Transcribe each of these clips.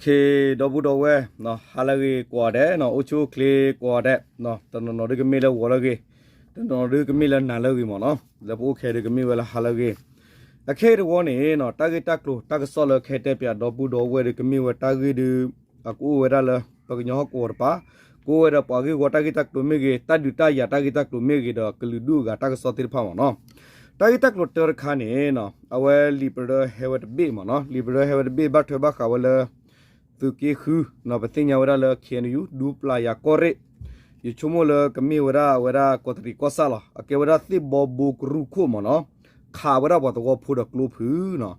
ဒီပုၢ်ဒီဝဲၢ်, ဟါလၢအဂ့ၤကိးဂၤဒဲး, အိၣ်ဆူၣ်အိၣ်ချ့ကိးဂၤဒဲး, တနီၤနီၤဒုးကမ့ၢ်လၢဂီၤလၢအဂ့ၤ, တနီၤနီၤဒုးကမ့ၢ်လၢနၤလၢအဂ့ၤမ့ၢ်နီၤ, လၢပအိၣ်ခဲအံၤဒုးကမ့ၢ်ဝဲလၢဟါလၢအဂ့ၤ, အခဲအံၤတဝီန့ၣ် တၢ်ဂ့ၢ်တၢ်ကျိၤတၢ်ကစီၣ်လၢကဟဲတဲပၠးဒီပုၢ်ဒီဝဲၢ်ဒုးကမ့ၢ်ဝဲတၢ်ဂ့ၢ်ဒုး အကအိၣ်ဝဲဒၣ်လၢ ပှၤကညီဟီၣ်ကဝီၤတပၤ, ကအိၣ်ဝဲဒီးပှၤဂ့ၢ်ဝီတၢ်ဂ့ၢ်တၢ်ကျိၤမ့ၢ်ဂ့ၤ, တၢ်ဒုးတၢ်ယၤတၢ်ဂ့ၢ်တၢ်ကျိၤမ့ၢ်ဂ့ၤဒီးကလုာ်ဒူၣ်အဂၤတၢ်ကစီၣ်သ့ၣ်တဖၣ်မ့ၢ်နီၤ, တၢ်ဂ့ၢ်တၢ်ကျိၤတၢတခါန့ၣ် အဝဲလံာ်ပရၢဟဲဝဲတဘ့ၣ်မ့ၢ်နီၤ, လံာ်ပရၢဟဲဝဲတဘ့ၣ်ဘၣ်ထွဲဘၣ်ဃးဝဲလၢ သုးက့ဃု, ပသ့ၣ်ညါဝဲဒၣ်လၢ KNU ဒူပျၤယၤကီၢ်ရ့ၣ်, ယဆိကမိၣ်လၢကမ့ၢ်ဝဲဒၣ်အဝဲဒၣ်ကီးတရံးကီၢ်ဆၣ်လီၤ, အကဲဝဲဒၣ်သ့ၣ်ဘီဘိကရူၢ်ခိၣ်မ့ၢ်နီၤ, ခးဝဲဒၣ်ပှၤသဝီဖိဒီးကျိဖုၣ်နီၤ,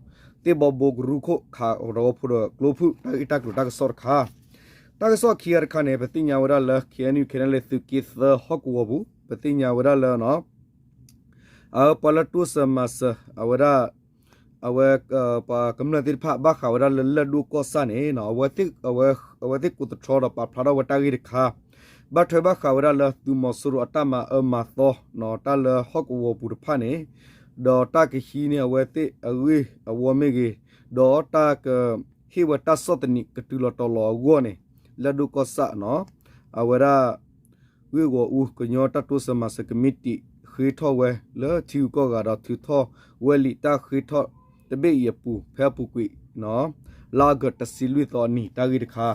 သ့ၣ်ဘီဘိကရူၢ်ခိၣ် ခးပှၤသဝီဖိဒီးကျိဖုၣ် တၢ်ဂ့ၢ်တၢ်ကျိၤတၢ်ကစီၣ်တခါ, တၢ်ကစီၣ်ခံဂၤတခါန့ၣ် ပသ့ၣ်ညါဝဲဒၣ်လၢ KNU KNLA သုးက့သၢဟီၣ်ကဝီၤပူၤ ပသ့ၣ်ညါဝဲဒၣ်လၢ အပှၤလၢတိစၢၤမၤစၢၤ အဝဲဒၣ် အဝဲ ပှၤကမျၢၢ်သ့ၣ်တဖၣ် ဘၣ်ဃးဝဲဒၣ်လၢလၢၢ်ဒိၣ်ကီၢ်ဆၣ်န့ၣ် အဝဲသ့ၣ်ကိးသတြီဒီးပာ်ဖျါထီၣ်ဝဲတၢ်ဂ့ၢ်တခါ, ဘၣ်ထွဲဘၣ်ဃးဝဲဒၣ်လၢသုးမီၤစိရိၤအတၢ်မၤအၢမၤသီ တၢ်လၢဟီၣ်ကဝီၤပူၤတဖၣ်န့ၣ်, ဒီးတၢ်ကဟံးန့ၢ်အဝဲသ့ၣ်အဂ့ၢ်အဝီမ့ၢ်ဂ့ၤ, ဒီးတၢ်ကဟ့ၣ်ဝဲတၢ်ဆီၣ်သနံးကတုၤလီၤတီၤလီၤအဂီၢ်န့ၣ်, လၢၢ်ဒိၣ်ကီၢ်ဆၣ် အဝဲဒၣ် ဂ့ၢ်ဂီၢ်အူ ကညီတၢ်တိစၢၤမၤစၢၤကမံးတံာ် ဃ့ထီၣ်ဝဲလၢထံဂုၤကီၢ်ဂၤဒီးထုးထီၣ်ဝဲလံာ်တၢ်ဃ့ထီၣ်တဘ့ၣ်အံၤအပူၤ ဖဲအပူၤကွံာ် လါအီကူးတဆံလွံၢ်သီအနံၤ တၢ်ဂ့ၢ်တခါ,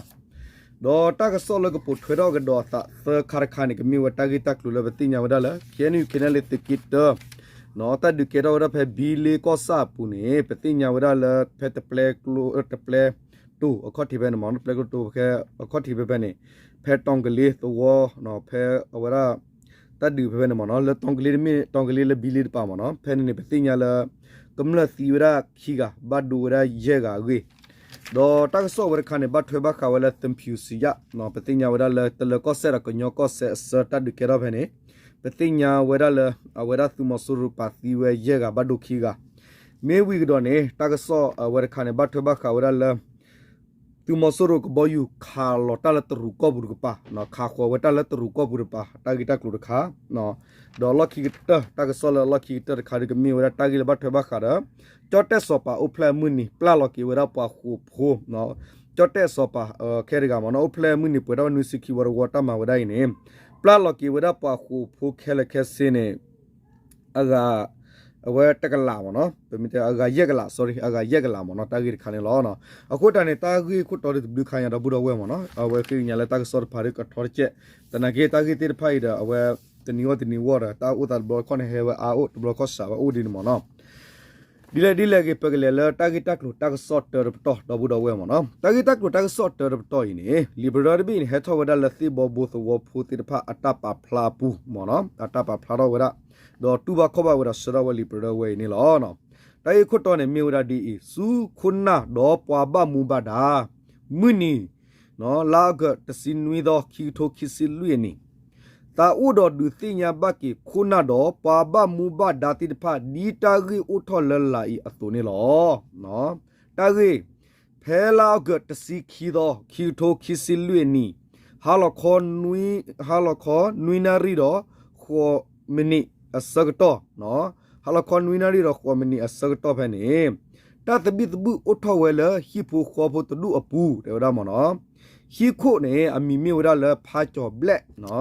ဒီးတၢ်ကစီၣ်လၢကပိာ်ထွဲထီၣ်ကဒီးအသးသၢခါတခါန့ၣ် ကမ့ၢ်ဝဲတၢ်ဂ့ၢ်တၢ်ကျိၤလၢပသ့ၣ်ညါဝဲဒၣ်လၢ KNU KNLA သုးက့တၢ တၢ်ဒုးကဲထီၣ်ဝဲဒၣ်ဖဲဘံလ့ကီၢ်ဆၣ်အပူၤန့ၣ် ပသ့ၣ်ညါဝဲဒၣ်လၢဖဲတပျဲကျိ တပျဲတိၤအခီၣ်ထံးဖဲန့ၣ်မ့ၢ်နီၤ, တပျဲကျိတိၤဖဲအခီၣ်ထံးဖဲဖဲန့ၣ်, ဖဲတီၤကလ့သဝီ ဖဲအဝဲဒၣ် တၢ်ဒုးဖဲဖဲန့ၣ်မ့ၢ်နီၤ, လၢတီၤကလ့တမ့ၢ် တီၤကလ့လၢဘံလ့တပၤမ့ၢ်နီၤ, ဖဲန့ၣ်န့ၣ် ပသ့ၣ်ညါလၢ ကမျၢၢ်သံဝဲဒၣ်ခံဂၤ ဘၣ်ဒိဝဲဒၣ်ယဲၢ်ဂၤအဂ့ၢ်, ဒီးတၢ်ကစီၣ်ဝဲတခါန့ၣ် ဘၣ်ထွဲဘၣ်ဃးဝဲလၢ သဖူစံယၣ် ပသ့ၣ်ညါဝဲဒၣ်လၢ တလၢၤကီၢ်စဲၣ်ဒီးကညီကီၢ်စဲၣ်အဆၢတၢ်ဒုးကဲထီၣ်ဖဲန့ၣ်, ပသ့ၣ်ညါဝဲဒၣ်လၢ အဝဲဒၣ်သုးမီၤစိရိၤပာ်သံဝဲယဲၢ်ဂၤ ဘၣ်ဒိခံဂၤ, မ့ၢ်ဝံၤကဒီးန့ၣ် တၢ်ကစီၣ်အဝဲတခါန့ၣ် ဘၣ်ထွဲဘၣ်ဃးဝဲဒၣ်လၢ သုးမီၤစိရိၤကဘီယူၤခးလီၤတၢ်လၢတရူးကီၢ်ပူၤတကပၤ, ခးဃီၤဝဲတၢ်လၢတရူးကီၢ်ပူၤတကပၤ တၢ်ဂ့ၢ်တၢ်ကျိၤတခါ, ဒီးလီၢ်ခံကတၢၢ် တၢ်ကစီၣ်လၢအလီၢ်ခံကတၢၢ်တခါဒီး ကမ့ၢ်ဝဲဒၣ်တၢ်ဂ့ၢ်လၢဘၣ်ထွဲဘၣ်ဃးဒီး ကၠီၣ်တဲၣ်စီၤပၤအိၣ်ဖျဲၣ်အမုၢ်နံၤ ပျၢ်လီၤက့ၤဝဲဒၣ်ပှၤဃိာ်ဖိ, ကၠီၣ်တဲၣ်စီၤပၤ ခဲတဂၤမ့ၢ်နီၤ အိၣ်ဖျဲၣ်အမုၢ်နံၤ ပှဲၤထီၣ်ဝဲနွံဆံခံဝီတဝီ တၢ်မၤဝဲဒၣ်အံၤန့ၣ် ပျၢ်လီၤက့ၤဝဲဒၣ်ပှၤဃိာ်ဖိခဲလၢာ်ခဲဆ့န့ၣ် အဂၤ အဝဲတကလးမ့ၢ်နီၤ, ပမ့ၢ်တဲအဂၤယဲၢ်ကလး sorry အဂၤယဲၢ်ကလးမ့ၢ်နီၤ တၢ်ဂ့ၢ်တခါန့ၣ်လီၤ. အဃိတၢ်န့ၣ် တၢ်ဂ့ၢ်ခိၣ်တီဒုးတဘျုးခါညါဒီပုၢ်ဒီဝဲၢ်မ့ၢ်နီၤ အဝဲဃ့ကညးလၢတၢ်ကစီၣ်တဖၣ်ဒုးကထီတကဲး, သနာ်က့တၢ်ဂ့ၢ်သ့ၣ်တဖၣ်အံၤဒီး အဝဲတနံၤဂီၢ်တနံၤဂီၢ်ဒီး တၢ်အိၣ်သးတဘျီခီၣ်န့ၣ် ဟဲဝဲအါအိၣ် တဘျီခီၣ်စှၤဝဲအိၣ်ဒ်န့ၣ်မ့ၢ်နီၤ ဒ်လဲၣ်ဒ်လဲၣ်ဂ့ၤ ပကလဲၤလၢတၢ်ဂ့ၢ်တၢ်ကျိၤတၢ်ကစီၣ်တၢတပတီၢ် ဒီပုၢ်ဒီဝဲၢ်မ့ၢ်နီၤ. တၢ်ဂ့ၢ်တၢ်ကျိၤတၢ်ကစီၣ်တၢတပတီၢ်အံၤန့ၣ် လံာ်ပရၢတဘ့ၣ်အံၤန့ၣ် ဟဲထီၣ်ဝဲဒၣ်လၢသ့ၣ်ဘီဘိသဝီဖိသ့ၣ်တဖၣ်အတၢ်ပာ်ဖျါအပူၤမ့ၢ်နီၤ အတၢ်ပာ်ဖျါထီၣ်ဝဲဒၣ် ဒီးတူၢ်ဘၣ်ခီၣ်ဘၣ်ဝဲဒီးဆှၢထီၣ်ဝဲလံာ်ပရၢဝဲအံၤန့ၣ်လီၤ. တၢ်ဂ့ၢ်ခိၣ်တီန့ၣ်မ့ၢ်ဝဲဒၣ်ဒ်အံၤ ဆူခိၣ်နၢ်ဒီးပှၤဘၣ်မူဘၣ်ဒါ မုၢ်နံၤ လါအီကူးတဆံနွံသီ ခံကထိခံဆံလွံၢ်အနံၣ် သးအိၣ်ဒီးဒုးသ့ၣ်ညါဘၣ်က့ၤခိၣ်နၢ်ဒီးပှၤဘၣ်မူဘၣ်ဒါသ့ၣ်တဖၣ် ဒ်တၢ်ဂ့ၢ်အိၣ်ထီၣ်လၢလာ်အံၤအသိးန့ၣ်လီၤ. တၢ်ဂ့ၢ် ဖဲလါအီကူးတဆံခံသီ ခံကထိခံဆံလွံၢ်အနံၣ် ဟါလီၤခီ ဟါလီၤခီနွံနၣ်ရံၣ်ဒီး ဃိးမံးနံးအဆၢကတီၢ် ဟါလီၤခီနွံနၣ်ရံၣ်ဒီးဃိးမံးနံးအဆၢကတီၢ်ဖဲန့ၣ် တၢ်သဘံၣ်သဘုၣ်အိၣ်ထီၣ်ဝဲလၢဟံၣ်ဖိဃီဖိတဒူၣ်အပူၤ တဲဝဲဒၣ်မ့ၢ်နီၤ. ဟံၣ်ခိၣ်န့ၣ် အမံၤမ့ၢ်ဝဲဒၣ်လၢဖါကၠီၤဘျဲၣ်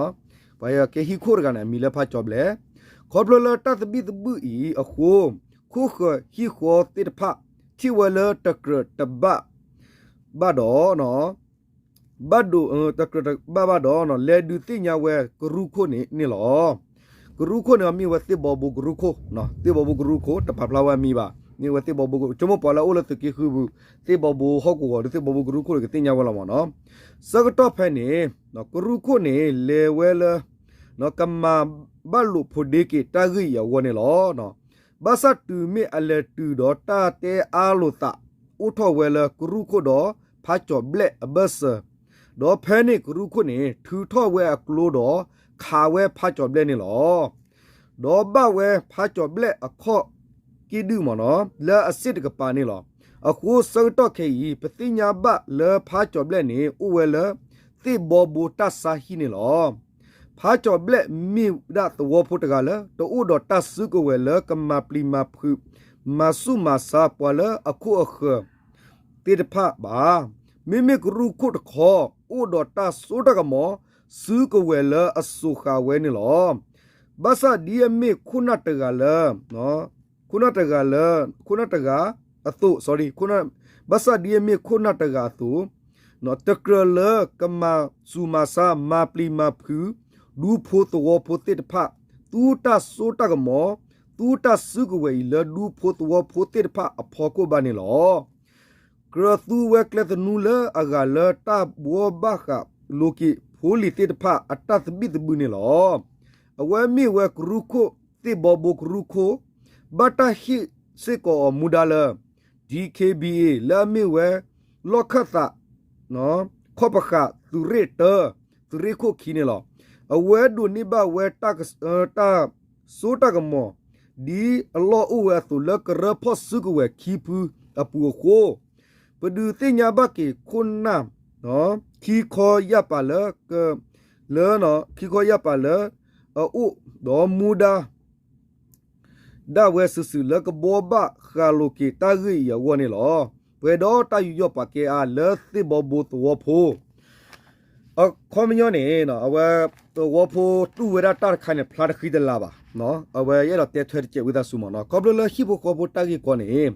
ပှၤကဲဟံၣ်ခိၣ်တဂၤန့ၣ် အမံၤလၢဖါကၠီၤဘျဲၣ် ခီဖျိလၢတၢ်သဘံၣ်သဘုၣ်အံၤအဃိ ခိၣ်ဃၢၤဟံၣ်ဃီသ့ၣ်တဖၣ် ထံၣ်ဝဲလၢတကြၢးတဘၣ် ဘၣ်ဒီး ဘၣ်ဒိ တကြၢးတဘၣ်ဘၣ်ဒီး လဲၤဒုးသ့ၣ်ညါဝဲကရူၢ်ခိၣ်န့ၣ်န့ၣ်လီၤ. ကရူၢ်ခိၣ်န့ၣ် မ့ၢ်ဝဲသ့ၣ်ဘီဘိကရူၢ်ခိၣ် သ့ၣ်ဘီဘိကရူၢ်ခိၣ် တပာ်ဖျါဝဲအမံၤဘၣ် မ့ၢ်ဝဲသ့ၣ်ဘီဘိ ဆိကမိၣ်ပှၤလၢအအိၣ်လၢသုးက့ဃုပူၤ သ့ၣ်ဘီဘိဟီၣ်ကဝီၤဒီးသ့ၣ်ဘီဘိကရူၢ်ခိၣ်န့ၣ် ကသ့ၣ်ညါဝဲလီၤမ့ၢ်နီၤ. ဆၢကတီၢ်ဖဲန့ၣ် ကရူၢ်ခိၣ်န့ၣ် လဲၤဝဲလၢ ကမၤဘၣ်လိာ်ဖိးဒ့က့ၤတၢ်ဂ့ၢ်အံၤအဂီၢ်န့ၣ်လီၤ. ဘၣ်ဆၣ်တုၤမ့ၢ်အလဲၤတုၤဒီးတၢ်တဲအါလိာ်သး အိၣ်ထီၣ်ဝဲလၢကရူၢ်ခိၣ်ဒီးဖါကၠီၤဘျဲၣ်အဘၢၣ်စၢၤ, ဒီးဖဲန့ၣ်ကရူၢ်ခိၣ်န့ၣ် ထုးထီၣ်ဝဲအကျိဒီးခးဝဲဖါကၠီၤဘျဲၣ်န့ၣ်လီၤ. ဒီးဘၣ်ဝဲဖါကၠီၤဘျဲၣ်အခီၣ်က့ၢ်ဒုၣ်မ့ၢ်နီၤ လၢအစ့ၣ်တကပၤန့ၣ်လီၤ. အဃိဆၢကတီၢ်ခဲအံၤ ပသ့ၣ်ညါဘၣ်လၢဖါကၠီၤဘျဲၣ်န့ၣ် အိၣ်ဝဲလၢသ့ၣ်ဘီဘိတၢ်ဆါဟံၣ်န့ၣ်လီၤ. ဖါကၠီၤဘျဲၣ်မ့ၢ်ဝဲဒၣ်သဝီဖိတဂၤလၢ တအိၣ်ဒီးတၢ်စုကဝဲၤလၢကမၤပျံၤမၤဖုး မၤဆူၣ်မၤဆါပှၤလၢအခိၣ်အဃၢၤသ့ၣ်တဖၣ်ဘၣ်. မ့မ့ၢ်ကရူၢ်ခိၣ်တခီ အိၣ်ဒီးတၢ်စိတၢ်ကမီၤ စုကဝဲၤလၢအစိာ်ဃာ်ဝဲန့ၣ်လီၤ. ဘၣ်ဆၣ်ဒ်အမ့ၢ်ခိၣ်နၢ်တဂၤလၢ ခိၣ်နၢ်တဂၤလၢ ခိၣ်နၢ်တဂၤအသိး sorry ဘၣ်ဆၣ်ဒ်အမ့ၢ်ခိၣ်နၢ်တဂၤအသိး တကြၢးလၢကမၤစူၤမၤဆါ မၤပျံၤမၤဖုး ဒူဖိသဝီဖိသ့ၣ်တဖၣ် သူတၢ်စိတၢ်ကမီၤ သူတၢ်စုကဝဲၤအံၤလၢဒူဖိသဝီဖိသ့ၣ်တဖၣ်အဖီခိၣ်ဘၣ်န့ၣ်လီၤ. ကြၢးသူဝဲကျဲသနူလၢအဂၤလၢတၢ်ဘှီဘၣ်ဃးလိးက့ၤဖိလံၤသ့ၣ်တဖၣ်အတၢ်သဘံၣ်သဘုၣ်န့ၣ်လီၤ. အဝဲမ့ၢ်ဝဲကရူၢ်ခိၣ် သ့ၣ်ဘီဘိကရူၢ်ခိၣ် ဘၣ်တၢ်ဟ့ၣ်စ့ၢ်ကီးအီၤမူဒါလၢ DKBA လၢအမ့ၢ်ဝဲ လီၢ်ခၢၣ်သး ခီၣ်ပဃာ်သုးရ့ၣ်တၢ သုးရ့ၣ်ခိၣ်ခံန့ၣ်လီၤ. အဝဲဒိးန့ၢ်ဘၣ်ဝဲ တၢ်စိတၢ်ကမီၤ ဒ်အလီၢ်အိၣ်ဝဲအသိးလၢကရၢဖီၣ်စုကဝဲၤခံဖုအပူၤအဃိ ပဒုးသ့ၣ်ညါဘၣ်က့ၤခိၣ်နၢ် ခံခီယၢ်ပၤလၢ လၢ ခံခီယၢ်ပၤလၢ အအိၣ်ဒီးမူဒါ ဒၣ်ဝဲစုာ်စုာ်လၢကဘှီဘၣ်ဃးလိးက့ၤတၢ်ဂ့ၢ်အံၤအဂီၢ်န့ၣ်လီၤ. ပှဲၤဒီးတၢ်ယူးယီၣ်ပာ်ကဲအါလၢသ့ၣ်ဘီဘိသဝီဖိ အခီပညီန့ၣ် အဝဲသဝီဖိတူၢ်ဝဲဒၣ်တၢ်တခါန့ၣ် ဖျါတဃံတလၤဘၣ်. အဝဲယအဲၣ်ဒိးတဲထွဲတစဲးဝံသးစူၤမ့ၢ်နီၤ ခီဖျိလၢဟံၣ်ဖိဃီဖိတၢ်ဂ့ၢ်ကီန့ၣ်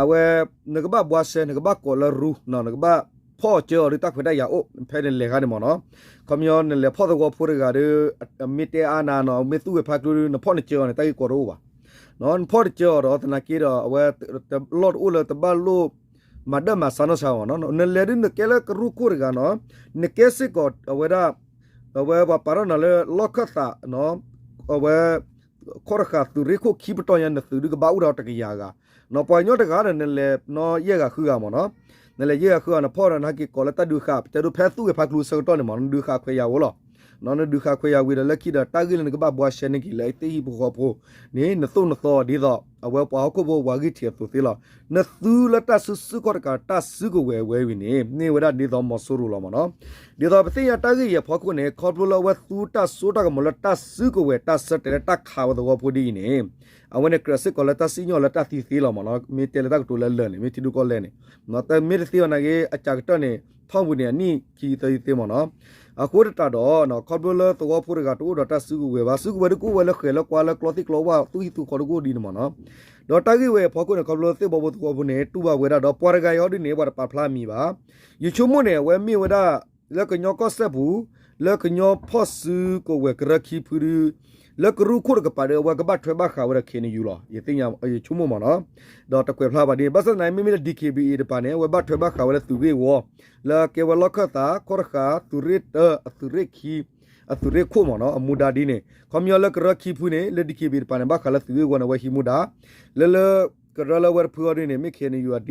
အဝဲ နကဘၣ်ဘှါရှဲ နကဘၣ်ကိးလၢရူ နကဘၣ်ဖီၣ်အီၤကၢအီၤဒီးတၢ်ခွဲးတၢ်ယာ်အိၣ် ဖဲနလဲၤခါန့ၣ်မ့ၢ်နီၤ. ခီပညီနလဲၤဖီၣ်သဝီဖိတဂၤဒီး မ့ၢ်တဲအါနၤနီၤ မ့ၢ်သူၣ်ဝဲဖးကျိဒီး နဖီၣ်နကၢအီၤန့ၣ် တၢ်ဂ့ၢ်ကီတအိၣ်ဘၣ်. နဖီၣ်နကၢအီၤဒီးသနာ်က့ဒီး အဝဲ လီၢ်တအိၣ်လၢတဘၣ်လိၣ် မၤဒၢၣ်မၤဆါနီၢ်ဆါမ့ၢ်နီၤ. နလဲၤဒုးနကဲလၢကရူၢ်ခိၣ်တဂၤနီၤ နကဲစ့ၢ်ကီးအဝဲဒၣ် အဝဲပှၤပာ်ထီၣ်နၤလၢလီၢ်ခၢၣ်သး အဝဲ ခီၣ်တဃာ်သုးရ့ၣ်ခိၣ်ခံပတီၢ်ညါ နသုးဒုးကဘၣ်အိၣ်ဒီးတကယၤဂၤ နီၤ ပှၤကညီတဂၤဒီးနလဲၤနီၤယဲၢ်ဂၤဃုဂၤမ့ၢ်နီၤ. နလဲၤယဲၢ်ဂၤဃုဂၤ နဖီၣ်ဒီးနဟဲက့ၤကိးလၢတၢ်ဒုးဃာ် ပတဲဒိဖဲသူၣ်ဂဲၤဖးကျိဆၢကတီၢ်န့ၣ်မ့ၢ်နီၤ နဒုးဃာ်ခွဲးယာ်ဝဲလီၤ. နဒုးဃာ်ခွဲးယာ်ဝံၤဒီးလၢခံဒီးတၢ်ဂ့ၢ်လၢနကဘၣ်ဘှါရှဲန့ၢ်က့ၤလၢသ့ၣ်ဟံၣ်ဖိဃီဖိန့ၣ် နသိၣ်နသီဒ်သိး အဝဲပှၤဟီၣ်ခိၣ်ဖိပှၤဂံၢ်ထံးအသိးသ့လီၤ. နသူလၢတၢ်စုဆူၣ်ခီၣ်တကးတၢ်စုကဝဲၤဝဲဝံၤန့ၣ် မ့ၢ်ဝဲဒၣ်ဒ်သိးမီၤစိရိၤလီၤမ့ၢ်နီၤ. ဒ်သိးပသ့ၣ်ညါတၢ်ဂ့ၢ်အံၤအဖီခိၣ်န့ၣ် ခီဖျိလၢအဝဲသူတၢ်စိတၢ်ကမီၤလၢတၢ်စုကဝဲၤတၢ်ဆၢတဲာ်လၢတၢ်ခးဝဲသဝီဖိဒ်အံၤန့ၣ် အဝဲန့ၣ်ကြၢးစ့ၢ်ကီးလၢတၢ်စံၣ်ညီၣ်လၢတၢ်သံသ့လီၤမ့ၢ်နီၤ. မ့ၢ်တဲလၢတၢ်ကတိၤလၢလၢာ်န့ၣ် မ့ၢ်ထံဒိၣ်ကီၢ်လဲၢ်န့ၣ် မ့ၢ်တသ့ဘၣ်နာ်က့ အစှၤကတၢၢ်န့ၣ် ထီၣ်ပူၤန့ၣ် အနံၣ်ခံသၢသ့မ့ၢ်နီၤ. အဃိသတးဒီး ခီဖျိလၢသဝီဖိတဂၤတအိၣ်ဒီးတၢ်စုကဝဲၤဘၣ် စုကဝဲၤဒုးကအိၣ်ဝဲလၢဃဲၤလၢကွါလၢကျီသ့ၣ်ကျီဝၣ် သူၣ်ဟံၣ်သူၣ်ဃီတအိၣ်ဒ်န့ၣ်မ့ၢ်နီၤ. ဒီးတၢ်ဂ့ၢ်ဝဲအဖီခိၣ်န့ၣ် ခီဖျိလၢသ့ၣ်ဘီဘိသဝီဖိန့ၣ် တူၢ်ဘၣ်ဝဲဒၣ်ဒီးပှၤတဂၤအံၤအီၤဒ်န့ၣ် ပှၤတပာ်ဖျါမံၤဘၣ်. ယဆိကမိၣ်န့ၣ် အဝဲမ့ၢ်ဝဲဒၣ် လၢကညီကီၢ်စဲၣ်ပူၤ လၢကညီဖီၣ်စုကဝဲၤကရၢခံဖုဒုး လၢကရူၢ်ခိၣ်တကပၤဒီး အဝဲကဘၣ်ထွဲဘၣ်ဃးဝဲဒီး ခ့ၣ်အဲၣ်ယူၣ်လီၤ ယသ့ၣ်ညါ ယဆိကမိၣ်မ့ၢ်နီၤ. ဒီးတကွဲးဖျါဘၣ်ဒ်န့ၣ် ဘၣ်ဆၣ်သနာ်က့ မ့မ့ၢ်လၢ DKBA တပၤန့ၣ် အဝဲဘၣ်ထွဲဘၣ်ဃးဝဲလၢသုးဂ့ၢ်ဝီ လၢကဲဝဲလီၢ်ခၢၣ်သး ခီၣ်တဃာ် သုးရ့ၣ်တၢ အသုးရ့ၣ်ခံ အသုးရ့ၣ်ခိၣ်မ့ၢ်နီၤ အမူဒါဒ်န့ၣ် ခီပညီလၢကရၢခံဖုန့ၣ် လၢ DKBA တပၤန့ၣ် ဘၣ်ဃးလၢသုးဂ့ၢ်ဝီန့ၣ် အဝဲဟံးမူဒါ လၢလၢ ကရၢလၢအဝဲတဖုအီၤဒ်န့ၣ် မ့ၢ် ခ့ၣ်အဲၣ်ယူၣ်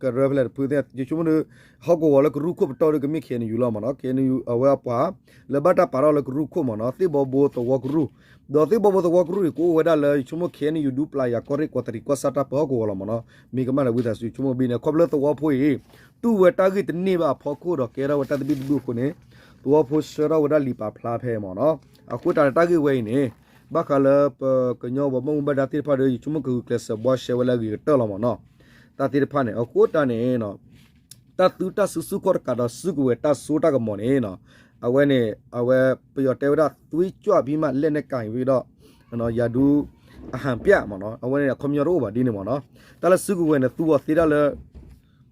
ကရၢဖဲလဲၣ်တဖုသ့ၣ် ယဆိကမိၣ်ဒီး ဟီၣ်ကဝီၤလၢကရူၢ်ခိၣ်ပတီၢ်ဒုးကမ့ၢ် ခ့ၣ်အဲၣ်ယူၣ်လီၤမ့ၢ်နီၤ ခ့ၣ်အဲၣ်ယူၣ် အဝဲအပှၤ လၢဘၣ်တၢ်ပာ်ထီၣ်လၢကရူၢ်ခိၣ်မ့ၢ်နီၤ သ့ၣ်ဘီဘိသဝီကရူၢ် ဒီးသ့ၣ်ဘီဘိသဝီကရူၢ်အံၤ ကအိၣ်ဝဲဒၣ်လၢ ယဆိကမိၣ် ခ့ၣ်အဲၣ်ယူၣ် ဒူပျၢ်ယၤကီၢ်ရ့ၣ်ကီၢ်တရံးကီၢ်ဆၣ်တၢ်ပၢဟီၣ်ကဝီၤလီၤမ့ၢ်နီၤ မ့ၢ်ကမၣ်ဒီးဝံသးစူၤ ယဆိကမိၣ်ဘၣ်န့ၣ် ခီဖျိလၢသဝီဖိအံၤ တူၢ်ဝဲတၢ်ဂ့ၢ်တန့ၢ်ဘၣ်အဖီခိၣ်ဒီးကဲထီၣ်ဝဲတၢ်သဘံၣ်သဘုၣ်အဃိန့ၣ် သဝီဖိဆှၢထီၣ်ဝဲဒၣ်လံာ်ပာ်ဖျါဖဲမ့ၢ်နီၤ အဃိတၢ်န့ၣ်တၢ်ဂ့ၢ်ဝဲအံၤန့ၣ် ဘၣ်ဃးလၢပကညီပှၤဘၣ်မူဘၣ်ဒါသ့ၣ်တဖၣ်ဒီး ယဆိကမိၣ်ကဂုာ်ကျဲးစၢးဘှါရှဲဝဲလၢအဂ့ၤကတၢၢ်လီၤမ့ၢ်နီၤ တၢ်သ့ၣ်တဖၣ်န့ၣ် အဃိတၢ်န့ၣ် တၢ်သုတၢ်စုဆူၣ်ခီၣ်တကးဒီးစုကဝဲၤတၢ်စိတၢ်ကမီၤန့ၣ် အဝဲန့ၣ် အဝဲ ပယီၤတဲဝဲဒၣ် သွေးကြွပြီးမှ လက်နက်ကိုင်ပြီးတော့ ရာထူးအဟန်ပြမ့ၢ်နီၤ အဝဲန့ၣ်အခီပညီတအိၣ်ဘၣ်ဒ်န့ၣ်မ့ၢ်နီၤ တၢ်လၢစုကဝဲၤန့ၣ် သူအီၤသ့ဒၣ်လၢ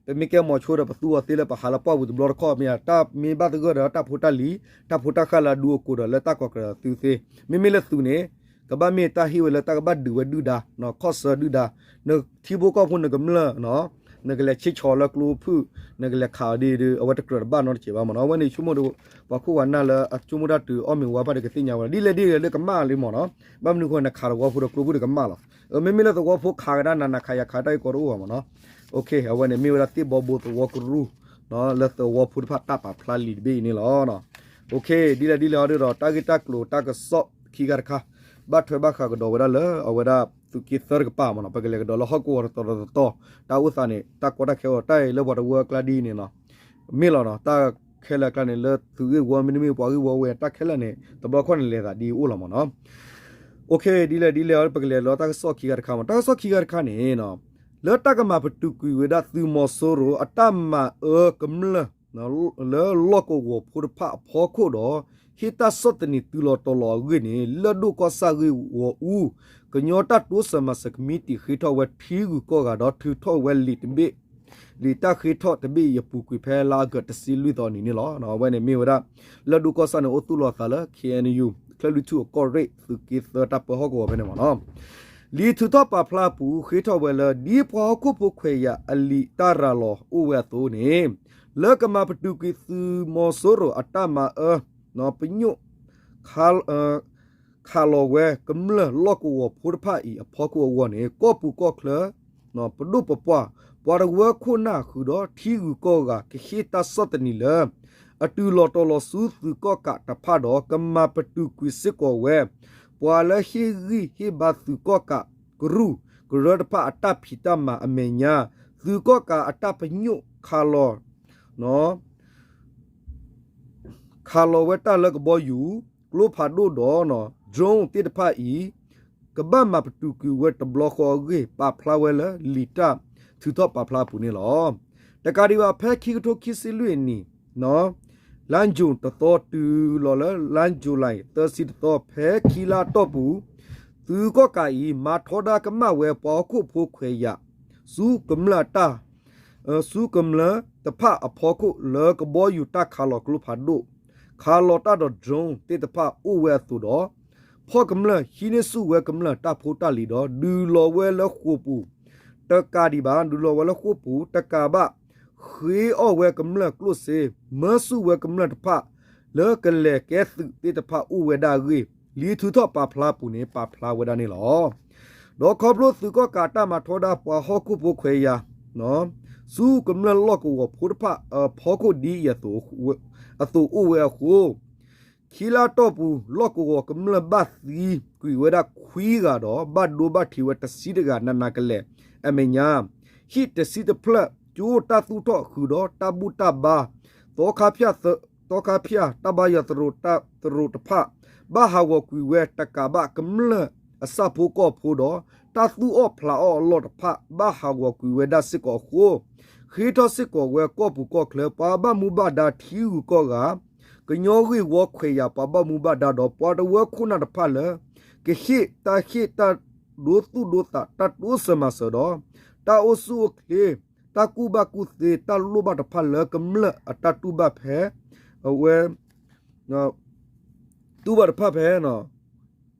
ပမ့ၢ်ကဲမီၤဆိဒီးပသူအီၤသ့လၢပဟးလၢပှၢ်ပူၤတဘျီတခီၣ်မ့ၢ်ဧါ တၢ်မ့ၢ်ဘၣ်သဂၢၢ်ဒီးတၢ်ဖိတၢ်လံၤ တၢ်ဖိတၢ်ဃၢ်လၢအဒူအကိာ်ဒီးလၢတၢ်ကီၢ်ကြၢးသုသ့ မ့မ့ၢ်လၢသုးန့ၣ် ကဘၣ်မ့ၢ်တၢ်ဟ့ၣ်ဝဲလၢတၢ်ကဘၣ်ဒုးဝဲဒုၣ်ဒါ ခီၣ်ဆၢဒုၣ်ဒါ နထံဖိကီၢ်ဖိနကမျၢၢ် နကလဲၤဆ့ဆီလၢကျိဖုၣ် နကလဲၤခးအီၤဒ်ဒီး အဝဲတကြၢးတဘၣ်နီတစဲးဘၣ်မ့ၢ်နီၤ အဝဲန့ၣ်ဆိကမိၣ်ဒီး ပှၤခိၣ်ပှၤနၢ်လၢအဆိကမိၣ်တၢ်တုၤအီၣ်မ့ၤဝါဘၣ်ဒီးကသ့ၣ်ညါဝဲလီၤ ဒ်လဲၣ်ဒ်လဲၣ်လၢကမၣ်လံမ့ၢ်နီၤ ဘၣ်မနုၤအဃိနခးသဝီဖိဒီးကျိဖုၣ်ဒီးကမၣ်လီၤ မ့မ့ၢ်လၢသဝီဖိခးကဒါနၤနခးယၤခးတၢ်ဂ့ၢ်ကီတအိၣ်ဘၣ်မ့ၢ်နီၤ အဝဲန့ၣ်မ့ၢ်ဝဲဒၣ်သ့ၣ်ဘီဘိသဝီကရူၢ် လၢသဝီဖိတဖၣ်တၢ်ပာ်ဖျါလံာ်တဘ့ၣ်အံၤန့ၣ်လီၤ ဒ်လဲၣ်ဒ်လဲၣ်အီၤဒီး တၢ်ဂ့ၢ်တၢ်ကျိၤတၢ်ကစီၣ်ခံခါတခါ ဘၣ်ထွဲဘၣ်ဃးကဒီးဝဲဒၣ်လၢ အဝဲဒၣ်သုးက့သၢတကပၤမ့ၢ်နီၤ ပကလဲၤကဒီးလၢဟီၣ်ကဝီၤတတီၤတတီၤ တၢ်အိၣ်သးန့ၣ် တၢ်ကီတၢ်ခဲအီၤ တၢ်အံၤလၢပှၤတဝၢအကျါဒ်အံၤန့ၣ်နီၤ မ့ၢ်လီၤနီၤ တၢ်ခဲလၢာ်အကျါန့ၣ် လၢသုးဂ့ၢ်ဝီမ့တမ့ၢ်ပှၤဂ့ၢ်ဝီဝဲ တၢ်ခဲလၢာ်န့ၣ် တဘျီခီၣ်န့ၣ်လဲၤသးဒ်အအိၣ်လီၤမ့ၢ်နီၤ ဒ်လဲၣ်ဒ်လဲၣ်အီၤ ပကလဲၤလီၤတၢ်ကစီၣ်ခံခါတခါမ့ၢ် တၢ်ကစီၣ်ခံခါတခါန့ၣ်နီၤ လၢတၢ်ကမၤပတုာ်ကွံာ်ဝဲဒၣ်သုးမီၤစိရိၤအတၢ်မၤအၢကမျၢၢ် လၢလီၢ်ကဝီၤဖိတဖၣ်အဖီခိၣ်ဒီး ဟ့ၣ်တၢ်ဆီၣ်သနံးသုးလီၤတီၤလီၤအဂ့ၢ်န့ၣ် လၢၢ်ဒိၣ်ကီၢ်ဆၣ်ဂ့ၢ်ဝီအူ ကညီတၢ်တိစၢၤမၤစၢၤကမံးတံာ်ဃ့ထီၣ်ဝဲထံဂုၤကီၢ်ဂၤဒီးထုးထီၣ်ဝဲလံာ်တဘ့ၣ် လံာ်တၢ်ဃ့ထီၣ်တဘ့ၣ်အံၤအပူၤကွံာ်ဖဲလါအီကူးတဆံလွံၢ်သီနံၤန့ၣ်လီၤ. အဝဲန့ၣ်မ့ၢ်ဝဲဒၣ် လၢၢ်ဒိၣ်ကီၢ်ဆၣ်န့ၣ် အိၣ်သူၣ်လီၤသးလၢ ခ့ၣ်အဲၣ်ယူၣ် ချၢၣ်လွံၢ်ထူၣ်အကီၢ်ရ့ၣ်သုးက့သၢတၢ်ပၢဟီၣ်ကဝီၤဖဲန့ၣ်မ့ၢ်နီၤ. လံာ်ထုးထီၣ်ပာ်ဖျါအပူၤ ဃ့ထီၣ်ဝဲလၢ ဒ်ပှၤဟီၣ်ခိၣ်ဖိခွဲးယာ်အလံာ်တၢ်ရၤလီၤအိၣ်ဝဲအသိးန့ၣ် လၢကမၤပတုာ်ကွံာ်သုးမီၤစိရိၤအတၢ်မၤအၢ ပညိၣ် ခးလီၤဝဲကမျၢၢ်လီၢ်ကဝီၤဖိတဖၣ်အံၤအဖီခိၣ်အဂီၢ်န့ၣ် ကီၢ်ပူၤကီၢ်ချၢ ပဒိၣ်ပပှၢ် ပှၤတဝၢခိၣ်နၢ်ဃုာ်ဒီးထံဂုၤကီၢ်ဂၤ ကဟ့ၣ်တၢ်ဆီၣ်သနံးလၢ အတုၤလီၤတီၤလီၤဆူသုးကီၣ်ကးတဖၣ်ဒီး ကမၤပတုာ်ကွံာ်စ့ၢ်ကီးဝဲ ပှၤလၢဟ့ၣ်ဂံၢ်ဟ့ၣ်ဘါသုးကီၣ်ကးကရူၢ် ကရၢတဖၣ်အတၢ်ဖံးတၢ်မၤအမဲာ်ညါ သုးကီၣ်ကးအတၢ်ပညိၣ်ခးလီၤ ခးလီၤဝဲတၢ်လၢကဘီယူၤ ကျိဖးဒိၣ်ဒီး drone သ့ၣ်တဖၣ်အံၤ ကဘၣ်မၤပတုာ်ကွံာ်ဝဲတဘျီဃီအဂ့ၢ် ပာ်ဖျါဝဲလၢလံာ်တၢ်ထုးထီၣ်ပာ်ဖျါအပူၤန့ၣ်လီၤ. တကးဒံးဘၣ် ဖဲခံကထိခံဆံလွံၢ်အနံၤ လါယူၤတသီတုၤလီၤလၢလါယူၤလံ သၢဆံတသီ ဖဲခံလါအတီၢ်ပူၤ သုးကီၣ်ကးအံၤ မၤထီဒါကမၣ်ဝဲပှၤဟီၣ်ခိၣ်ဖိခွဲးယာ် ဆူကမျၢၢ်တၢ် ဆူကမျၢၢ်တဖၣ်အဖီခိၣ်လၢကဘီယူၤတၢ်ခးလီၤကျိဖးဒိၣ် ခးလီၤတၢ်ဒီး drone သ့ၣ်တဖၣ်အိၣ်ဝဲအသိးဒီး ဖီၣ်ကမျၢၢ်ဟံးန့ၢ်ဆူၣ်ဝဲကမျၢၢ်တၢ်ဖိတၢ်လံၤဒီး ဒုးလီၤဝဲလၢဃိာ်ပူၤ တကးဒံးဘၣ် ဒုးလီၤဝဲလၢဃိာ်ပူၤ တကးဘၣ် ဃ့အီၣ်ဝဲကမျၢၢ်ကျိၣ်စ့ မၢဆူၣ်ဝဲကမျၢၢ်တဖၣ် လၢကလဲၤကဲသုးသ့ၣ်တဖၣ်အိၣ်ဝဲဒၣ်အဂ့ၢ် လံာ်ထုးထီၣ်ပာ်ဖျါအပူၤန့ၣ် ပာ်ဖျါဝဲဒၣ်န့ၣ်လီၤ. ဒီးခီဖျိသုးကီၣ်ကးတၢ်မၤထီဒါပှၤဟီၣ်ခိၣ်ဖိခွဲးယာ် ဆူကမျၢၢ်လီၢ်ကဝီၤဖိတဖၣ်အဖီခိၣ်ဒ်အံၤအသိးအိၣ်ဝဲအဃိ ခံလါအတီၢ်ပူၤ လီၢ်ကဝီၤကမျၢၢ်ဘၣ်သံကွံာ်ဝဲဒၣ်ခွံဂၤဒီး ဘၣ်ဒိဘၣ်ထံးဝဲတဆံတဂၤနးနးကလဲာ် အမဲာ်ညါ ဟံၣ်တဆံတဖျၢၣ် ကၠိတၢ်သူၣ်ထီၣ်ဃုာ်ဒီးတၢ်ဘူၣ်တၢ်ဘါ သီခါဖၠၣ် သီခါဖၠၣ် တၢ်ဘါယွၤသရိာ်တဖၣ် ဘၣ်ဟးဂီၤကွံာ်ဝဲတကးဘၣ် ကမျၢၢ်အဆၣ်ဖိကီၢ်ဖိဒီး တၢ်သူၣ်အီၣ်ဖျးအီၣ်အလီၢ်တဖၣ် ဘၣ်ဟးဂီၤကွံာ်ဝဲဒၣ်စ့ၢ်ကီးအဃိ ဃ့ထီၣ်စ့ၢ်ကီးဝဲကီၢ်ပူၤကီၢ်ချၢ ပှၤဘၣ်မူဘၣ်ဒါထံဂုၤကီၢ်ဂၤ ကညီဂ့ၢ်ဝီခွဲးယာ်ပှၤဘၣ်မူဘၣ်ဒါဒီး ပှၤတဝၢခိၣ်နၢ်တဖၣ်လၢ ကဟ့ၣ်တၢ်ဟ့ၣ်တၢ်ဒိသူၣ်ဒိသး တၢ်တိစၢၤမၤစၢၤဒီး တၢ်အိၣ်ဆူၣ်အိၣ်ချ့ တၢ်ကူၣ်ဘၣ်ကူၣ်သ့ တၢ်လိၣ်ဘၣ်တဖၣ်လၢကမျၢၢ်အတၢ်တူၢ်ဘၣ်ဖဲ အဝဲ တူၢ်ဘၣ်တဖၣ်ဖဲ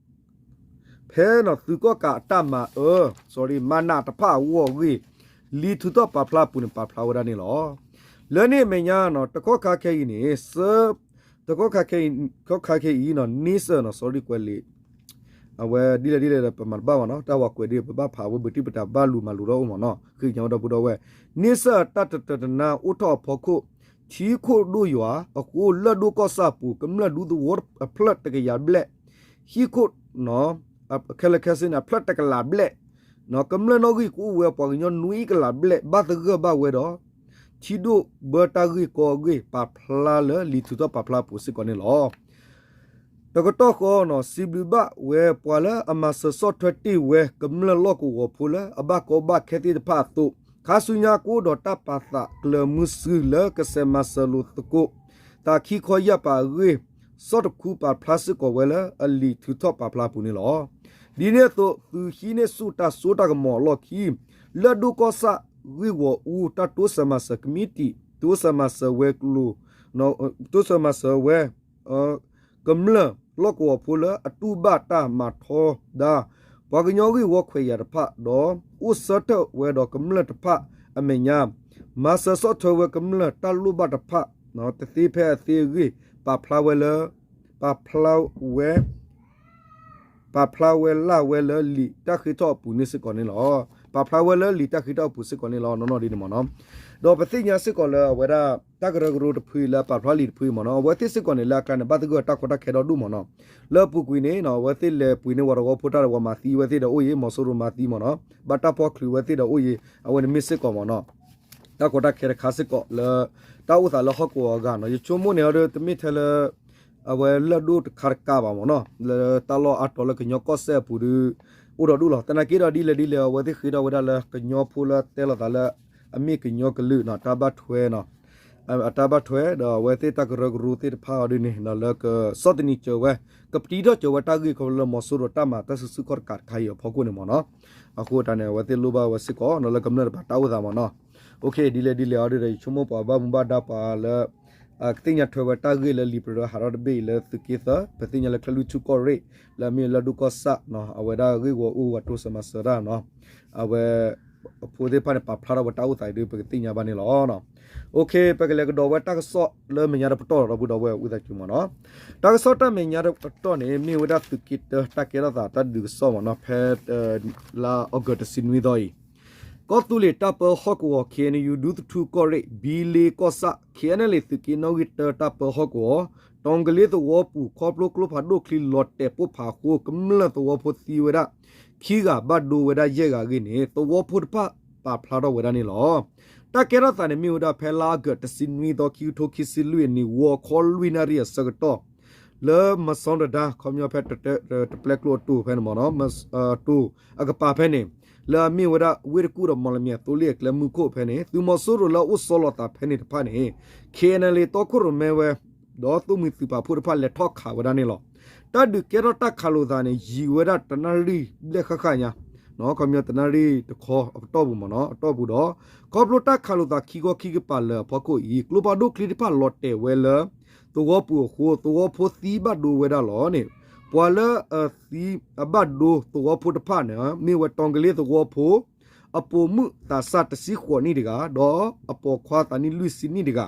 ဖဲသုးကီၣ်ကးအတၢ်မၤအၢ မၤနးတဖၣ်အဂီၢ်အဂ့ၢ် လံာ်ထုးထီၣ်ပာ်ဖျါအပူၤန့ၣ် ပာ်ဖျါဝဲဒၣ်န့ၣ်လီၤ. လၢန့ၣ်အမဲာ်ညါ တကီၢ်ခါခဲအံၤန့ၣ် တကီၢ်ခါခဲအံၤ နီၢ် န့ဆၢၣ်နီၢ် sorry ကွဲးလံာ် အဝဲဒ်လဲၣ်ဒ်လဲၣ်ဒီး ပမၤတဘၣ်မ့ၢ်နီၢ် တၢ်ဝၤကွဲးဒ်ပဘၣ်ဖးဝဲ ဘုးတံၢ်ပတၢ်ဘၣ်လူၤမၤလူၤထီၣ်အိၣ်မ့ၢ်နီၢ် ဃ့ကညးဝဲဒီပုၢ်ဒီဝဲၢ် န့ဆၢၣ်တၢ်တတၢာ်တနါအိၣ်ထီၣ်အဖီခိၣ် ထံခိၣ်ဒိၣ်ယွၤအဃိ လၢၢ်ဒိၣ်ကီၢ်ဆၣ်အပူၤ ကမျၢၢ်ဒူသဝီအဖျၢၣ်တကယၤဘျဲၣ် ဟံၣ်ခိၣ် ခဲလၢာ်ခဲဆ့န့ၣ် အဖျၢၣ်တကလးဘျဲၣ် ကမျၢၢ်နီၣ်ဂံၢ်ကအိၣ်ဝဲပှၤကညီနွံကလးဘျဲၣ် ဘၣ်သဂၢၢ်ဘၣ်ဝဲဒီး ထံဒိၣ်ဘၢတၢ်ဂ့ၢ်ကီအဂ့ၢ် ပာ်ဖျါလၢလံာ်ထုးထီၣ်ပာ်ဖျါအပူၤစ့ၢ်ကီးန့ၣ်လီၤ. တကတီၢ်ဃီနီၢ် စံးဘျုးဘၣ်ဝဲပှၤလၢအမၤစၢၤဆီၣ်ထွဲတ့ၢ်ဝဲ ကမျၢၢ်လီၢ်ကဝီၤဖိလၢအဘၣ်ကီဘၣ်ခဲသ့ၣ်တဖၣ်အသိး ခါဆူညါကအိၣ်ဒီးတၢ်ပာ်သးကျၢၤမုဆူလၢကဆဲးမၤစၢၤလိာ်သကိး သးခံခီယာ်ပာ်အဂ့ၢ် ဆီၣ်တခူပာ်ဖျါစ့ၢ်ကီးဝဲလၢအလံာ်ထုးထီၣ်ပာ်ဖျါအပူၤန့ၣ်လီၤ. ဒ်န့ၣ်အသိး သုးဟံးန့ၢ်ဆူၣ်တၢ်စိတၢ်ကမီၤအလီၢ်ခံ လၢၢ်ဒိၣ်ကီၢ်ဆၣ်ဂ့ၢ်ဝီၤအူ တၢ်တိစၢၤမၤစၢၤကမံးတံာ် တိစၢၤမၤစၢၤဝဲၤကျိၤ တိစၢၤမၤစၢၤဝဲ ကမျၢၢ်လီၢ်ကဝီၤဖိလၢအတူၢ်ဘၣ်တၢ်မၤထီဒါ ပှၤကညီဂ့ၢ်ဝီခွဲးယာ်တဖၣ်ဒီး အိၣ်ဆၢထၢၣ်ဝဲဒီးကမျၢၢ်တဖၣ်အမဲာ်ညါ မၤစၢၤဆီၣ်ထွဲဝဲကမျၢၢ်တၢ်လိၣ်ဘၣ်တဖၣ် တသ့ဖဲအသ့အဂ့ၢ် ပာ်ဖျါဝဲလၢ ပာ်ဖျါဝဲ ပာ်ဖျါဝဲလၢ်ဝဲလၢလံာ်တၢ်ဃ့ထီၣ်အပူၤန့ၣ်စ့ၢ်ကီးန့ၣ်လီၤ. ပာ်ဖျါဝဲလၢလံာ်တၢ်ဃ့ထီၣ်အပူၤစ့ၢ်ကီးန့ၣ်လီၤ နီၢ်နီၢ်ဒ်န့ၣ်မ့ၢ်နီၢ်. ဒီးပသ့ၣ်ညါစ့ၢ်ကီးလၢအဝဲဒၣ် တၢ်ကရၢကရိတဖုလၢအပာ်ဖျါလံာ်တဖုမ့ၢ်နီၢ် အဝဲသ့ၣ်စ့ၢ်ကီးန့ၣ် လၢအကျါန့ၣ် ဘၣ်သဂၢၢ်တၢ်ကီတၢ်ခဲဒီဒူၣ်မ့ၢ်နီၢ်. လၢအပူၤကွံာ်န့ၣ် အဝဲသ့ၣ်လဲၤပှ့ၤန့ၢ်ဝဲတဝီဖိတၢ်ဒီး ဝဲမၤသံဝဲသ့ၣ်ဒီးအိၣ်အံၤ မီၤစိရိၤမၤသံမ့ၢ်နီၢ် ဘၣ်တၢ်ဖီၣ်ချုးဝဲသ့ၣ်ဒီးအိၣ်အံၤ အဝဲန့ၣ်မ့ၢ်စ့ၢ်ကီးမ့ၢ်နီၢ် တၢ်ကီတၢ်ခဲတခါစ့ၢ်ကီးလၢ တၢ်အိၣ်သးလၢဟီၣ်ကဝီၤအဂၤနီၢ် ယဆိကမိၣ်န့ၣ်ဒီး တမ့ၢ်ထဲလၢ အဝဲလၢၢ်ဒိၣ်တခါတကးဘၣ်မ့ၢ်နီၢ် လၢတၢ်လီၢ်အါတီၤလၢကညီကီၢ်စဲၣ်အပူၤဒီး အိၣ်ဒီးဒူၣ်လီၤ. သနာ်က့ဒီးဒ်လဲၣ်ဒ်လဲၣ် အဝဲသ့ၣ်ဃ့ထီၣ်ဝဲဒၣ်လၢကညီဖိလၢတဲလိာ်သးလၢ အမ့ၢ်ကညီကလုာ်နီၤ တၢ်ဘၣ်ထွဲနီၤ အတၢ်ဘၣ်ထွဲဒီး အဝဲသ့ၣ်တၢ်ကရၢကရိသ့ၣ်တဖၣ်အီၤဒ်န့ၣ်နီၤ လၢကဆီၣ်သနံးစၢၤဝဲ ကပတံထီၣ်စၢၤဝဲတၢ်ဂ့ၢ်ခီဖျိလၢမီၤစိရိၤတၢ်မၤတၢ်စုဆူၣ်ခီၣ်တကးတခါအံၤအဖီခိၣ်န့ၣ်မ့ၢ်နီၤ. အဃိတၢ်န့ၣ် အဝဲသ့ၣ်လိၣ်ဘၣ်ဝဲစ့ၢ်ကီးနီၤ လၢကမျၢၢ်တပၤတၢ်အိၣ်သးမ့ၢ်နီၤ. ဒ်လဲၣ်ဒ်လဲၣ်အီၤဒ်ဒီး ယဆိကမိၣ်ပှၤဘၣ်မူဘၣ်ဒါပှၤလၢ ကသ့ၣ်ညါထွဲဝဲတၢ်ဂ့ၢ်လၢလံာ်ပရၢဟးထီၣ်တဘ့ၣ်အံၤလၢသုးက့သၢ ပသ့ၣ်ညါလၢချၢၣ်လွံၢ်ထူၣ်ကီၢ်ရ့ၣ် လၢအမ့ၢ်လၢဒိၣ်ကီၢ်ဆၣ်နီၤ အဝဲဒၣ်ဂ့ၢ်ဂီၢ်အိၣ်ဝဲတိစၢၤမၤစၢၤတၢ်နီၤ အဝဲ အဖိသ့ၣ်တဖၣ်န့ၣ် ပာ်ဖျါထီၣ်ဝဲတၢ်အိၣ်သးအံၤဒ်ပကသ့ၣ်ညါဘၣ်န့ၣ်လီၤ. အိၣ်ခ့ ပကလဲၤကဒီးဝဲတၢ်ကစီၣ်လၢမဲာ်ညါတပတီၢ်ဒီးပူၤဒီးဝဲဝံသးစူၤမ့ၢ်နီၤ. တၢ်ကစီၣ်တၢ်မဲာ်ညါတပတီၢ်န့ၣ် မ့ၢ်ဝဲဒၣ်သုးက့တၢတၢ်ကဲထီၣ်သးတၢ်ဒုးကစီၣ်မ့ၢ်နီၤ ဖဲ လါအီကူးတဆံနွံသီအံၤ ကီၢ်သူလ့ၤတၢ်ပၢဟီၣ်ကဝီၤ ခ့ၣ်အဲၣ်ယူၣ် ဒူသထူကီၢ်ရ့ၣ် ဘံလ့ကီၢ်ဆၣ် ခ့ၣ်အဲၣ်ယူၣ် သုးက့နီၣ်ဂံၢ်တၢတၢ်ပၢဟီၣ်ကဝီၤ တီကလ့သဝီပူၤ ခီဖျိကျိဖးဒိၣ်ချံလီၤတဲာ်ပိၢ်ဖးအဃိ ကမျၢၢ်သဝီဖိသံဝဲဒၣ် ခံဂၤဘၣ်ဒိဝဲဒၣ်ယဲၢ်ဂၤအဂ့ၢ်န့ၣ် သဝီဖိတဖၣ်ပာ်ဖျါထီၣ်ဝဲဒၣ်န့ၣ်လီၤ. တၢ်ကဲထီၣ်သးန့ၣ်မ့ၢ်ဝဲဒၣ်ဖဲလါအီကူးတဆံနွံသီ ခံကထိခံဆံလွံၢ်အနံၤ ဂီၤခီလွံၢ်နၣ်ရံၣ်အဆၢကတီၢ် လၢမစီတဒါ ခီပညီဖဲ တပျဲကျိအတိၤဖဲန့ၣ်မ့ၢ်နီၤ တိၤအကပၤဖဲန့ၣ် လၢအမ့ၢ်ဝဲဒၣ် ဝ့ၢ်တကူၣ်ဒီးမီၣ်လမၠဲၣ်သိလ့ၣ်အကျဲမုၢ်ခိၣ်ဖဲန့ၣ် သုးမီၤစိရိၤလၢအအိၣ်ဆီလီၤသးဖဲန့ၣ်တဖၣ်န့ၣ် ခ့ၣ်အဲၣ်ယူၣ် တီခိၣ်ရိၣ်မဲဝဲ ဒီးသိၣ်မှံသုးပာ်ဖှိၣ်တဖၣ်လဲၤထီၣ်ခးဝဲဒၣ်န့ၣ်လီၤ. တၢ်ဒုးကဲထီၣ်တၢ်ခးလိာ်သးန့ၣ် ယံာ်ဝဲဒၣ်တနၣ်ရံၣ်ဘျဲၣ်ဃၣ်ဃၣ်ညါ ခီပညီတနၣ်ရံၣ်တခီအပတီၢ်ပူၤမ့ၢ်နီၤ အတီၢ်ပူၤဒီး ခီဖျိတၢ်ခးလိာ်သးခံခီခံကပၤလၢာ်အဖီခိၣ်အံၤ ကျိဖးဒိၣ်ချံတဖၣ်လီၤတဲာ်ဝဲလၢ သဝီပူၤအဃိ သဝီဖိသံဘၣ်ဒိဝဲဒၣ်လီၤန့ၣ် ပှၤလၢအသံအဘၣ်ဒိသဝီဖိတဖၣ်န့ၣ် မ့ၢ်ဝဲတီကလ့သဝီဖိ အပိာ်မုၣ်သးစၢ်တဆံဃိးနံၣ်တဂၤ ဒီးအပိာ်ခွါသးနံၣ်လွံၢ်ဆံနံၣ်တဂၤ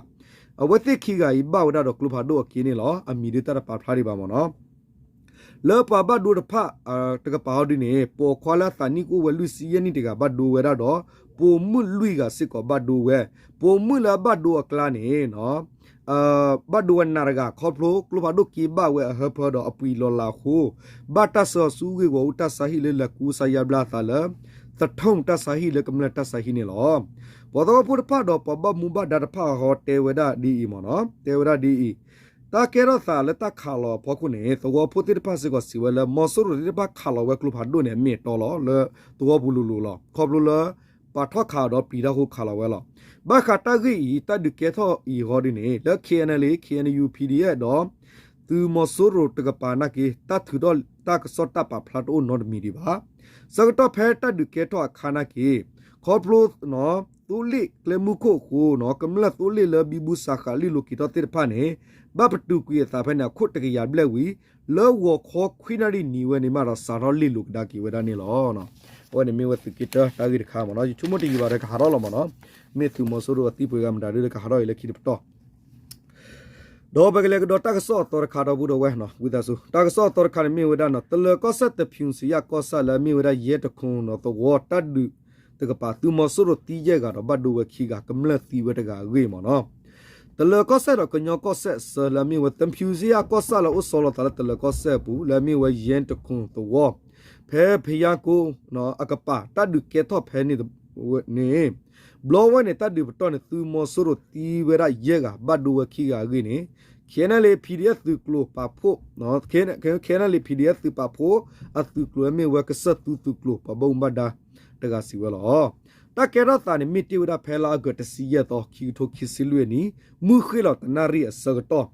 အဝဲသ့ၣ်ခံဂၤအံၤဘၣ်ဝဲဒၣ်ဒီးကျိဖးဒိၣ်အက့န့ၣ်လီၤ. အမံၤဒ်တၢ်တပာ်ဖျါဒံးဘၣ်မ့ၢ်နီၤ လၢပှၤဘၣ်ဒိတဖၣ် တကပၤဟီဒ်န့ၣ် ပိာ်ခွါလၢအသးနံၣ်ကအိၣ်ဝဲလွံၢ်ဆံယဲၢ်နံၣ်တဂၤဘၣ်ဒိဝဲဒၣ်ဒီး ပိာ်မုၣ်လွံၢ်ဂၤစ့ၢ်ကီးဘၣ်ဒိဝဲ ပိာ်မုၣ်လၢအဘၣ်ဒိအကျါန့ၣ် ဘၣ်ဒိဝဲနးတဂၤ ခီဖျိကျိဖးဒိၣ်က့ဘၣ်ဝဲအဟၢဖၢဒီးအပှံာ်လီၤလးအဃိ ဘၣ်တၢ်ဆှၢအီၤဆူဂ့ၢ်ဂီၢ်အူတၢ်ဆါဟံၣ်လၢလဲၤကူစါယါဘျါအသးလၢ သထူၣ်တၢ်ဆါဟံၣ်လၢကမျၢၢ်တၢ်ဆါဟံၣ်န့ၣ်လီၤ. ပှၤသဝီဖိတဖၣ်ဒီးပှၤဘၣ်မူဘၣ်ဒါတဖၣ်အဂီၢ်တဲဝဲဒၣ်ဒ်အံၤမ့ၢ်နီၤ တဲဝဲဒၣ်ဒ်အံၤ တၢ်ကဲထီၣ်သးလၢတၢ်ခးလီၤအဖီခိၣ်န့ၣ် သဝီဖိသ့ၣ်တဖၣ်စ့ၢ်ကီးစံးဝဲလၢ မီၤစိရိၤသ့ၣ်တဖၣ်ခးလီၤဝဲကျိဖးဒိၣ်န့ၣ် အမ့ၢ်အတီလီၤ လၢသဝီပူၤလိၤလိၤလီၤ. ခီဖျိလၢ ပာ်ထီၣ်ခးအီၤဒီးပျံၤတၢ်ဃိခးလီၤဝဲလီၤ. ဘၣ်ဃးတၢ်ဂ့ၢ်အံၤ တၢ်ဒုးကဲထီၣ်အံၤအဂီၢ်ဒ်န့ၣ် လၢ ခ့ၣ်အဲၣ်ယူၣ် ခ့ၣ်အဲၣ်ယူၣ် PDF ဒီး သုးမီၤစိရိၤတကပၤနာ်က့ တၢ်ထုးထီၣ်တၢ်ကစီၣ်တၢ်ပာ်ဖျါတအိၣ်နီတမံၤဒံးဘၣ်. ဆၢကတီၢ်ဖဲတၢ်ဒုးကဲထီၣ်အခါနာ်က့ ခီဖျိ သိလ့ၣ်ကျဲမုၢ်ခိၣ်အဃိ ကမျၢၢ်သိလ့ၣ်လၢဘံဘူစးဃာ်လ့ၣ်လိၤက့ၤထီၣ်သ့ၣ်တဖၣ်န့ၣ် ဘၣ်ပတုာ်ကွံာ်အသးဖဲန့ၣ် အခိၣ်တကယၤဘျဲၣ်ဝံၤ လၢဂီၤခီခွံနၣ်ရံၣ်နံၤဝဲန့ၣ်မးဒီး စးထီၣ်လ့ၣ်လိၤကဒါက့ၤဝဲဒၣ်န့ၣ်လီၤ. အဝဲန့ၣ်မ့ၢ်ဝဲသုးက့တၢတၢ်ဂ့ၢ်တခါမ့ၢ်နီၤ ယဆိကမိၣ်တယံာ်ဘၣ်ဒီးကဟးထီၣ်လီၤမ့ၢ်နီၤ မ့ၢ်သုးမီၤစိရိၤအသံပှဲၤဂၤမတၤဒ်ဒီးကဟးထီၣ်အံၤလၢခံတပတီၢ် ဒီးပကလဲၤကဒီးတၢ်ကစီၣ်အသီတခါဒီပုၢ်ဒီဝဲၢ် ဝံသးစူၤ တၢ်ကစီၣ်အသီတခါန့ၣ်မ့ၢ်ဝဲဒၣ်နီၤ တလၢၤကီၢ်စဲၣ် တဖၠူစံယၣ်ကီၢ်ဆၣ်လၢအမ့ၢ်ဝဲဒၣ်ယဲၢ်တခိၣ်နီၤသဝီတၢ်ဒုးတကပၤ သုးမီၤစိရိၤသံယဲၢ်ဂၤဒီးဘၣ်ဒိဝဲခံဂၤ ကမျၢၢ်သံဝဲတဂၤအဂ့ၢ်မ့ၢ်နီၤ တလၢၤကီၢ်စဲၣ်ဒီးကညီကီၢ်စဲၣ်အဆၢလၢအမ့ၢ်ဝဲ တဖၠူစံယၣ်ကီၢ်ဆၣ်လၢအိၣ်ဆီလီၤသးလၢတလၢၤကီၢ်စဲၣ်အပူၤ လၢအမ့ၢ်ဝဲယဲၢ်တခိၣ်သဝီ ဖဲဖယါကိအကပၤ တၢ်ဒုးကဲထီၣ်ဖဲန့ၣ် န့ၣ် ဘျီဝဲန့ၣ် တၢ်ဒုးပတီၢ်န့ၣ် သုးမီၤစိရိၤသံဝဲဒၣ်ယဲၢ်ဂၤ ဘၣ်ဒိဝဲခံဂၤအဂ့ၢ်န့ၣ် ခ့ၣ်အဲၣ်ယူၣ် PDF သုးကျိၤပာ်ဖှိၣ် ခ့ၣ်အဲၣ်ယူၣ် PDF သုးပာ်ဖှိၣ် အသုးကျိၤမ့ၢ်ဝဲကစၢၢ်သူသုးကျိၤ ပှၤဘၣ်မူဘၣ်ဒါတဂၤစံးဝဲလီၤ. တၢ်ကဲထီၣ်သးန့ၣ် မ့ၢ်တ့ၢ်ဝဲဒၣ်ဖဲလါအီကူးတဆံယဲၢ်သီ ခံကထိခံဆံလွံၢ်အနံၤ မုၢ်ဃ့ၢ်လီၤတနၣ်ရံၣ်အဆၢကတီၢ်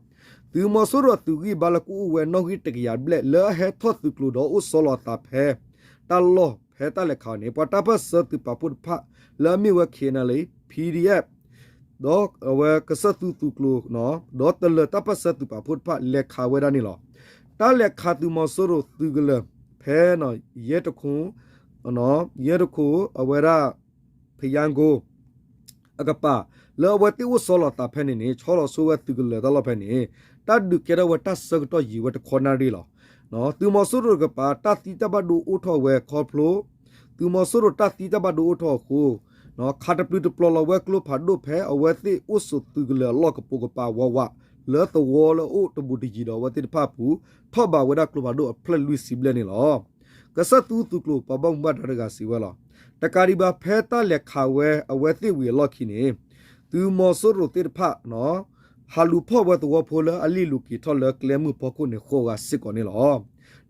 သုးမီၤစိရိၤအသုးဂံၢ်ဘါလၢကအိၣ်ဝဲနီၣ်ဂံၢ်တကယၤဘျဲၣ် လၢအဟဲထီၣ်သုးကျိၤဒီးအိၣ်ဆီလီၤအသးဖဲ တၢ်လီၢ်ဖဲတၢ်လဲၤခးအီၤန့ၣ် ပှၤတၢ်ပၢၢ်ဆၢသုးပာ်ဖှိၣ်တဖၣ် လၢအမ့ၢ်ဝဲ ခ့ၣ်အဲၣ်ယူၣ် PDF ဒီးအဝဲကစၢၢ်သူသုးကျိၤ ဒီးတလၢၤတၢ်ပၢၢ်ဆၢသုးပာ်ဖှိၣ်တဖၣ် လဲၤခးဝဲဒၣ်န့ၣ်လီၤ. တၢ်လဲၤခးသုးမီၤစိရိၤသုးကလၢၤဖဲ ယဲၢ်တခိၣ် ယဲၢ်တခိၣ် အဝဲဒၣ် ဖယါကိ အကပၤ လၢအဝဲသ့ၣ်အိၣ်ဆီလီၤသးဖဲန့ၣ်န့ၣ် ဆီလီၤဆိဝဲသုးကလၢၤတၢ်လီၢ်ဖဲန့ၣ် တၢ်ဒုးကဲထီၣ်ဝဲတၢ်ဆၢကတီၢ်ယံာ်ဝဲတခီနၣ်ရံၣ်လီၤ. သုးမီၤစိရိၤတကပၤ တၢ်သံတၢ်ဘၣ်ဒိအိၣ်ထီၣ်ဝဲခီဖျိ သုးမီၤစိရိၤတၢ်သံတၢ်ဘၣ်ဒိအိၣ်ထီၣ်အဃိ ခးတပျုာ်တပျီၤလီၤဝဲကျိဖးဒိၣ်ဖဲအဝဲသ့ၣ်အိၣ်ဆိးသုးကလၢၤအလီၢ်ကပိာ်ကပၤဝးဝး လၢသဝီလၢအအိၣ်တဘူးတယံၤဒီးအဝဲသ့ၣ်တဖၣ်အပူၤ ထီၣ်ဘးဝဲဒၣ်ကျိဖးဒိၣ်အဖျၢၣ်လွံၢ်ဆံဘျဲၣ်န့ၣ်လီၤ. ကစၢၢ်သူသုးကျိၤပှၤဘၣ်မူဘၣ်ဒါတဂၤစံးဝဲလီၤ. တကးဒံးဘၣ် ဖဲတၢ်လဲၤခးဝဲအဝဲသ့ၣ်ဝံၤအလီၢ်ခံန့ၣ် သုးမီၤစိရိၤသ့ၣ်တဖၣ် ဟးလူၤဖီၣ်ဝဲသဝီဖိလၢအလ့ၣ်လိၤက့ၤထီၣ်လၢကျဲမုၢ်ဖီခိၣ်န့ၣ်ဃိးဂၤစ့ၢ်ကီးန့ၣ်လီၤ.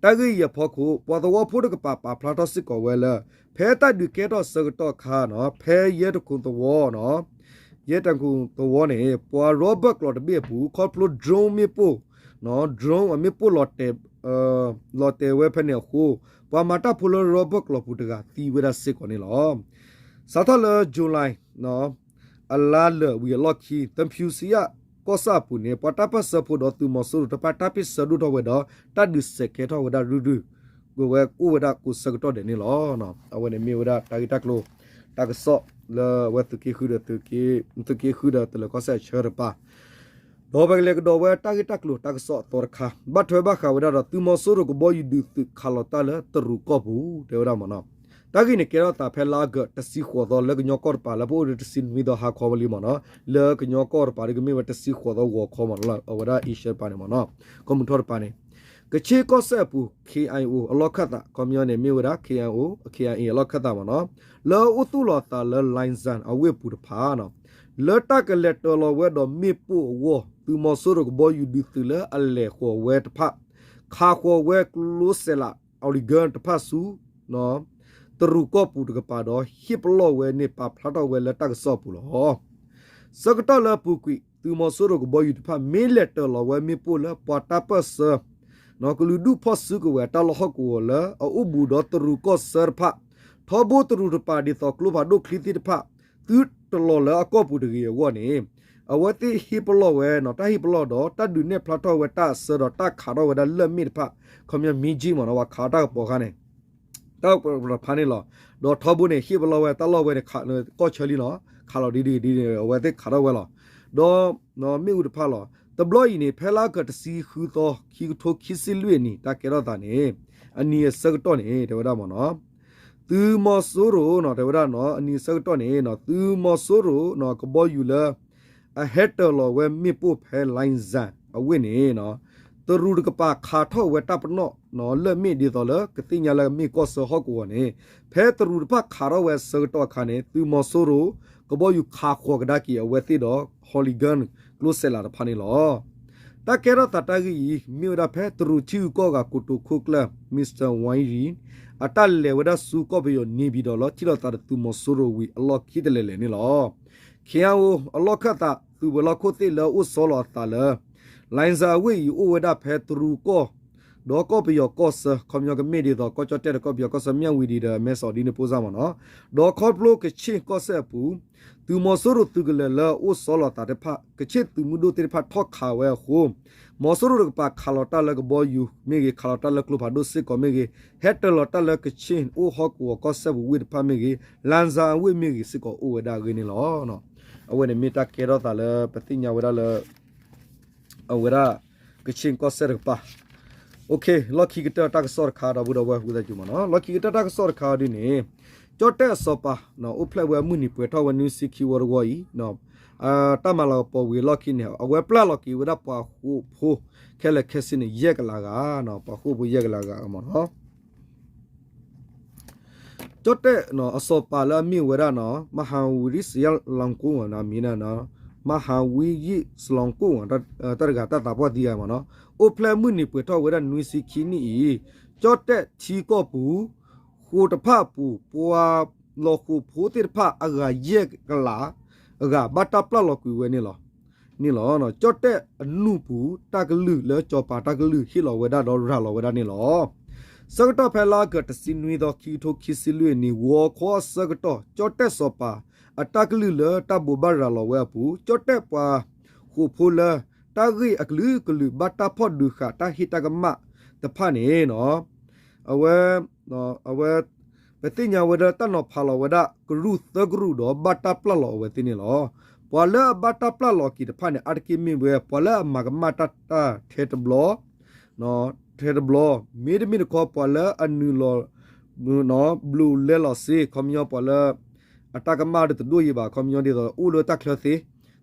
တၢ်ဂ့ၢ်အံၤအဖီခိၣ် ပှၤသဝီဖိတကပၤပာ်ဖျါထီၣ်စ့ၢ်ကီးဝဲလၢ ဖဲတၢ်ဒုးကဲထီၣ်အဆၢကတီၢ်အခါန့ၣ် ဖဲယဲၢ်တကူၣ်သဝီန့ၣ် ယဲၢ်တကူၣ်သဝီန့ၣ် ပှၤရီဘၢၣ်ကျီၤတဘ့ၣ်အပူၤ ခီဖျိ drone မ့ၣ်ပိၢ် drone အမ့ၣ်ပိၢ် လီၤတဲာ်ဝဲဖဲန့ၣ်အဃိ ပှၤမၤတၢ်ဖိလၢရီဘၢၣ်ကျီၤပူၤတဂၤသံဝဲဒၣ်စ့ၢ်ကီးန့ၣ်လီၤ. စးထီၣ်လၢ July အလါလၢာ်ဝံၤအလီၢ်ခံ သဖၠူစံယၣ်ကီၢ်စဲၣ်အပူၤန့ၣ် ပှၤတၢ်ပၢၢ်ဆၢဖိဒီးသုးမီၤစိရိၤတဖၣ် တၢ်ပၢၢ်ဆၢဒိၣ်ထီၣ်ဝဲဒီး တၢ်ဒုးစဲးကဲထီၣ်ဝဲဒၣ်ရုၢ်ရုၢ် ကွဲးဝဲအိၣ်ဝဲဒၣ်ကိးဆၢကတီၢ်ဒဲးန့ၣ်လီၤ. အဝဲန့ၣ်မ့ၢ်ဝဲဒၣ်တၢ်ဂ့ၢ်တၢ်ကျိၤ တၢ်ကစီၣ်လၢအဝဲသုးက့ဃုဒီး သုးက့ဃုဒီးတလၢၤကီၢ်စဲၣ်အဆၢတပၤ ဒီးပကလဲၤကဒီးဝဲတၢ်ဂ့ၢ်တၢ်ကျိၤတၢ်ကစီၣ်အသီတခါ ဘၣ်ထွဲဘၣ်ဃးဝဲဒၣ်ဒီး သုးမီၤစိရိၤကဘီယူၤဒုးသုးခးလီၤတၢ်လၢတရူးကီၢ်ပူၤ တဲဝဲဒၣ်မ့ၢ်နီၤ. တၢ်ဂ့ၢ်န့ၣ်ကဲထီၣ်သးဖဲလါအီကူးတဆံဃိးသီ လၢကညီကီၢ်တပၤလၢပအိၣ်ဒီးတဆံနွံသီဟါခီဝဲလံမ့ၢ်နီၤ. လၢကညီကီၢ်တပၤဒီးကမ့ၢ်ဝဲတဆံဃိးသီဂီၤခီမ့ၢ်နီၤ အဝဲဒၣ်အ့ရှၢတပၤန့ၣ်မ့ၢ်နီၤ ကီၢ်မုၢ်ထီၣ်တပၤန့ၣ် ကခ့ၣ်ကီၢ်စဲၣ်အပူၤ KIO အလီၢ်ခၢၣ်သး ခီပညီန့ၣ် မ့ၢ်ဝဲဒၣ် KIO KIA အလီၢ်ခၢၣ်သးမ့ၢ်နီၤ လၢအအိၣ်သူၣ်လီၤအသးလၢ Langshan အဝ့ၢ်ပူၤတဖၣ် လၢတၢ်ကလဲၤတၢလီၤဝဲဒီးမ့ၣ်ပိၢ်အဂီၢ် သုးမီၤစိရိၤကဘီယူၤဒုးသုးလၢအလဲၤဃီၤဝဲတဖၣ် ခးဃီၤဝဲကျိစဲးလး Oregon တဖၣ်ဆူ တရူးကီၢ်ပူၤတကပၤဒီး ဟ့ၣ်ပလီၢ်ဝဲန့ၣ် ပာ်ဖျါထီၣ်ဝဲလၢတၢ်ကစီၣ်အပူၤလီၤ. ဆၢကတီၢ်လၢအပူၤကွံာ် သုးမီၤစိရိၤကဘီယူၤတဖၣ် မ့ၢ်လဲၤတၢလီၤဝဲမ့ၣ်ပိၢ်လၢပှၤတၢ်ပၢၢ်ဆၢ ကလုာ်ဒူၣ်ဖီၣ်စုကဝဲၤတၢ်လီၢ်ဟီၣ်ကဝီၤလၢအအိၣ်ဘူးဒီးတရူးကီၢ်ဆၢတဖၣ် ထီဘိတရူးတပၤဒ်သိးကျိဖးဒိၣ်ချံသ့ၣ်တဖၣ် သုတလီၤလၢအကီၢ်ပူၤတဂ့ၤအဂီၢ်န့ၣ် အဝဲသ့ၣ်ဟ့ၣ်ပလီၢ်ဝဲ တၢ်ဟ့ၣ်ပလီၢ်ဒီး တၢ်ဒုးနဲၣ်ဖျါထီၣ်ဝဲတၢ်အစၢဒီးတၢ်ခးထီၣ်ဝဲဒၣ်လၢၢ်မ့ၣ်တဖၣ် ခီပညီ မံကၠံၣ်မ့ၢ်နီၤ ပှၤခးအီၣ်တၢ်ကပီၤအခါန့ၣ် တၢ်ကပီၤတဖၣ်န့ၣ်လီၤ. ဒီးထီဘိန့ၣ် ဟ့ၣ်ပလီၢ်ဝဲတၢ်လီၢ်ဝဲန့ၣ် ကီၢ်ဆၢလံနီၤ ခးလီၤဒ်ဒ်ဒ်န့ၣ် အဝဲသ့ၣ်ခးထီၣ်ဝဲလီၤ. ဒီးမ့ၣ်အူတဖၣ်လီၤ. တဘျီအံၤန့ၣ် ဖဲလါအီကူးတဆံဃုသီ ခံကထိခံဆံလွံၢ်အနံၣ် တၢ်ကဲထီၣ်သးန့ၣ် အနံၤအဆၢကတီၢ်န့ၣ် တဲဝဲဒၣ်မ့ၢ်နီၤ သုးမီၤစိရိၤနီၤ တဲဝဲဒၣ်နီၤ အနံၤအဆၢကတီၢ်န့ၣ်နီၤ သုးမီၤစိရိၤနီၤ ကဘီယူၤလၢ အဟဲတၢလီၤဝဲမ့ၣ်ပိၢ်ဖဲ Langshan အဝ့ၢ်န့ၣ်နီၤ တရူးတကပၤခးထီၣ်ဝဲတၢ်ပနီၣ်နီၤ လၢၢ်မ့ၣ်ဒ်သိးလၢကသ့ၣ်ညါလၢမ့ၢ်ကီၢ်ဆၢဟီၣ်ကဝီၤန့ၣ် ဖဲတရူးတဖၣ်ခးထီၣ်ဝဲအဆၢကတီၢ်အခါန့ၣ် သုးမီၤစိရိၤ ကဘီယူၤခးဃီၤကဒါက့ၤအဝဲသ့ၣ်ဒီး Oregon ကျိစဲးလးတဖၣ်န့ၣ်လီၤ. တၢ်ကဲထီၣ်သးတၢ်ဂ့ၢ်အံၤ မ့ၢ်ဝဲဒၣ်ဖဲတရူးထံဂုၤကီၢ်ဂၤ ကိတိာ်ခိၣ်ကျၢၢ် Mr Wang Yi အတၢ်လဲၤဝဲဒၣ်ဆူကီၢ်ပယီၤန့ၣ်ပၠံၤတီၤလၢထံၣ်လိာ်သးဒီးသုးမီၤစိရိၤဝံၤအလီၢ်ခံတလဲၤလဲၤန့ၣ်လီၤ. ခ့ၣ်အါအိၣ် အလီၢ်ခၢၣ်သး သုးပၢၤလီၢ်ခိၣ်သ့ၣ်လၢအအိၣ်ဆီလီၤအသးလၢ Langshan အဝ့ၢ်အံၤ အိၣ်ဝဲဒၣ်ဖဲတရူးကီၢ် ဒီးကီၢ်ပယီၤကီၢ်ဆၢ ခီပညီကမ့ၢ်ဒ်သိး ကီၢ်ကၠီၣ်တဲၣ်ဒီးကီၢ်ပယီၤကီၢ်ဆၢ မြဝတီဒီးမဲဆီးဒ်န့ၣ်ဖိစၢ်မ့ၢ်နီၤ. ဒီးခီဖျိကခ့ၣ်ကီၢ်စဲၣ်အပူၤ သုးမီၤစိရိၤသုးကလၢၤလၢအအိၣ်ဆီလီၤသးတဖၣ် ကခ့ၣ်သုးမုၢ်ဒိၣ်သ့ၣ်တဖၣ်ထီၣ်ခးဝဲအဃိ မီၤစိရိၤတကပၤခးလီၤတၢ်လၢကဘီယူၤမ့ၢ်ဂ့ၤ ခးလီၤတၢ်လၢကျိဖးဒိၣ်စ့ၢ်ကီးမ့ၢ်ဂ့ၤ ဟဲတၢလီၤတၢ်လၢကခ့ၣ်အိၣ်ဟီၣ်ကဝီၤကီၢ်စဲၣ်ပူၤဝ့ၢ်တဖၣ်မ့ၢ်ဂ့ၤ Langshan အဝ့ၢ်မ့ၢ်ဂ့ၤစ့ၢ်ကီးအိၣ်ဝဲဒၣ်အဂ့ၢ်န့ၣ်လီၤ. အဝဲန့ၣ်မ့ၢ်တၢ်ကဲထီၣ်သးလၢပသ့ၣ်ညါဝဲဒၣ်လၢ အဝဲဒၣ် ကခ့ၣ်ကီၢ်စဲၣ်တကပၤ လီၢ်ခံကတၢၢ်တၢ်ကစီၣ်တခါ ဒီပုၢ်ဒီဝဲၢ်ဝံသးစူၤမ့ၢ်နီၤ လီၢ်ခံကတၢၢ်တၢ်ကစီၣ်တခါဒ်န့ၣ် ကၠီၣ်တဲၣ်အစီၤပၤ အိၣ်ဖျဲၣ်ဝဲအမုၢ်နံၤပှဲၤထီၣ်ဝဲနွံဆံခံဝီတဝီအံၤ တၢ်မၤလၤကပီၤဝံၤအလီၢ်ခံန့ၣ် အဝဲပျၢ်လီၤက့ၤဝဲဒၣ်ပှၤဃိာ်ဖိခဲလၢာ်ခဲဆ့န့ၣ် ယဲၢ်ကလးဂၤ ပှၤဃိာ်ဖိယဲၢ်ကလးဂၤမ့ၢ်နီၤ ကၠီၣ်တဲၣ်အစီၤပၤလၢအမ့ၢ်ဝဲဒၣ်နီၤ မဟာဝီရိယစိန်ကော မ့ၢ်နီၤ မဟာဝီရိယစိန်ကော တၢ်တဂၤတၢ်သးပှၢ်သံဂၤမ့ၢ်နီၤ အိၣ်ဖျဲၣ်မုၢ်နံၤပှဲၤထီၣ်ဝဲဒၣ်နွံဆံခံနံၣ်အံၤ ကၠီၣ်တဲၣ်ထံကီၢ်ပူၤ ဃိာ်တဖၣ်အပူၤ ပှၤလီၤဃိာ်ဖိသ့ၣ်တဖၣ်အဂၤယဲၢ်ကလး အဂၤဘၣ်တၢ်ပျၢ်လီၤကွံာ်ဝဲန့ၣ်လီၤ. န့ၣ်လီၤ ကၠီၣ်တဲၣ်အနူၢ်ပူၤ တၢ်ကလုၢ်လၢစီၤပၤတၢ်ကလုၢ်ဟ့ၣ်လီၤဝဲဒၣ်ဒီး ရၤလီၤဝဲဒၣ်န့ၣ်လီၤ. ဆၢကတီၢ်ဖဲလါအီကူးတဆံနွံသီ ခံကထိခံဆံလွံၢ်အနံၤ ဂီၤခီအဆၢကတီၢ် ကၠီၣ်တဲၣ်စီၤပၤ အတၢ်ကလုၢ်လၢတၢ်ဘိးဘၣ်ရၤလီၤဝဲအပူၤ ကၠီၣ်တဲၣ်ပှၤဃိာ်ဖိလၢ တၢ်ဂ့ၢ်အကလုာ်ကလုာ် ဘၣ်တၢ်ဖီၣ်ဒုးဃာ်တၢ်ဟ့ၣ်တၢ်ကမၣ်တဖၣ်န့ၣ် အဝဲ အဝဲ ပသ့ၣ်ညါဝဲဒၣ်တၢ်နီၤဖးလီၤဝဲဒၣ် ကရူၢ်သၢကရူၢ်ဒီး ဘၣ်တၢ်ပျၢ်လီၤအဝဲသ့ၣ်န့ၣ်လီၤ. ပှၤလၢအဘၣ်တၢ်ပျၢ်လီၤက့ၤတဖၣ်န့ၣ် အါတက့ၢ်မ့ၢ်ဝဲ ပှၤလၢအမၤကမၣ်တၢ်တၢ်ထဲတဘျီ ထဲတဘျီ မ့တမ့ၢ်တခီ ပှၤလၢအနုာ်လီၤ ဘျုးလဲလီၤစ့ ခီပညီပှၤလၢ အတၢ်ကမၣ်ဒီးတဒိၣ်ယံၤဘၣ် ခီပညီဒ်သိး အိၣ်လၢတၢ်ချၢသ့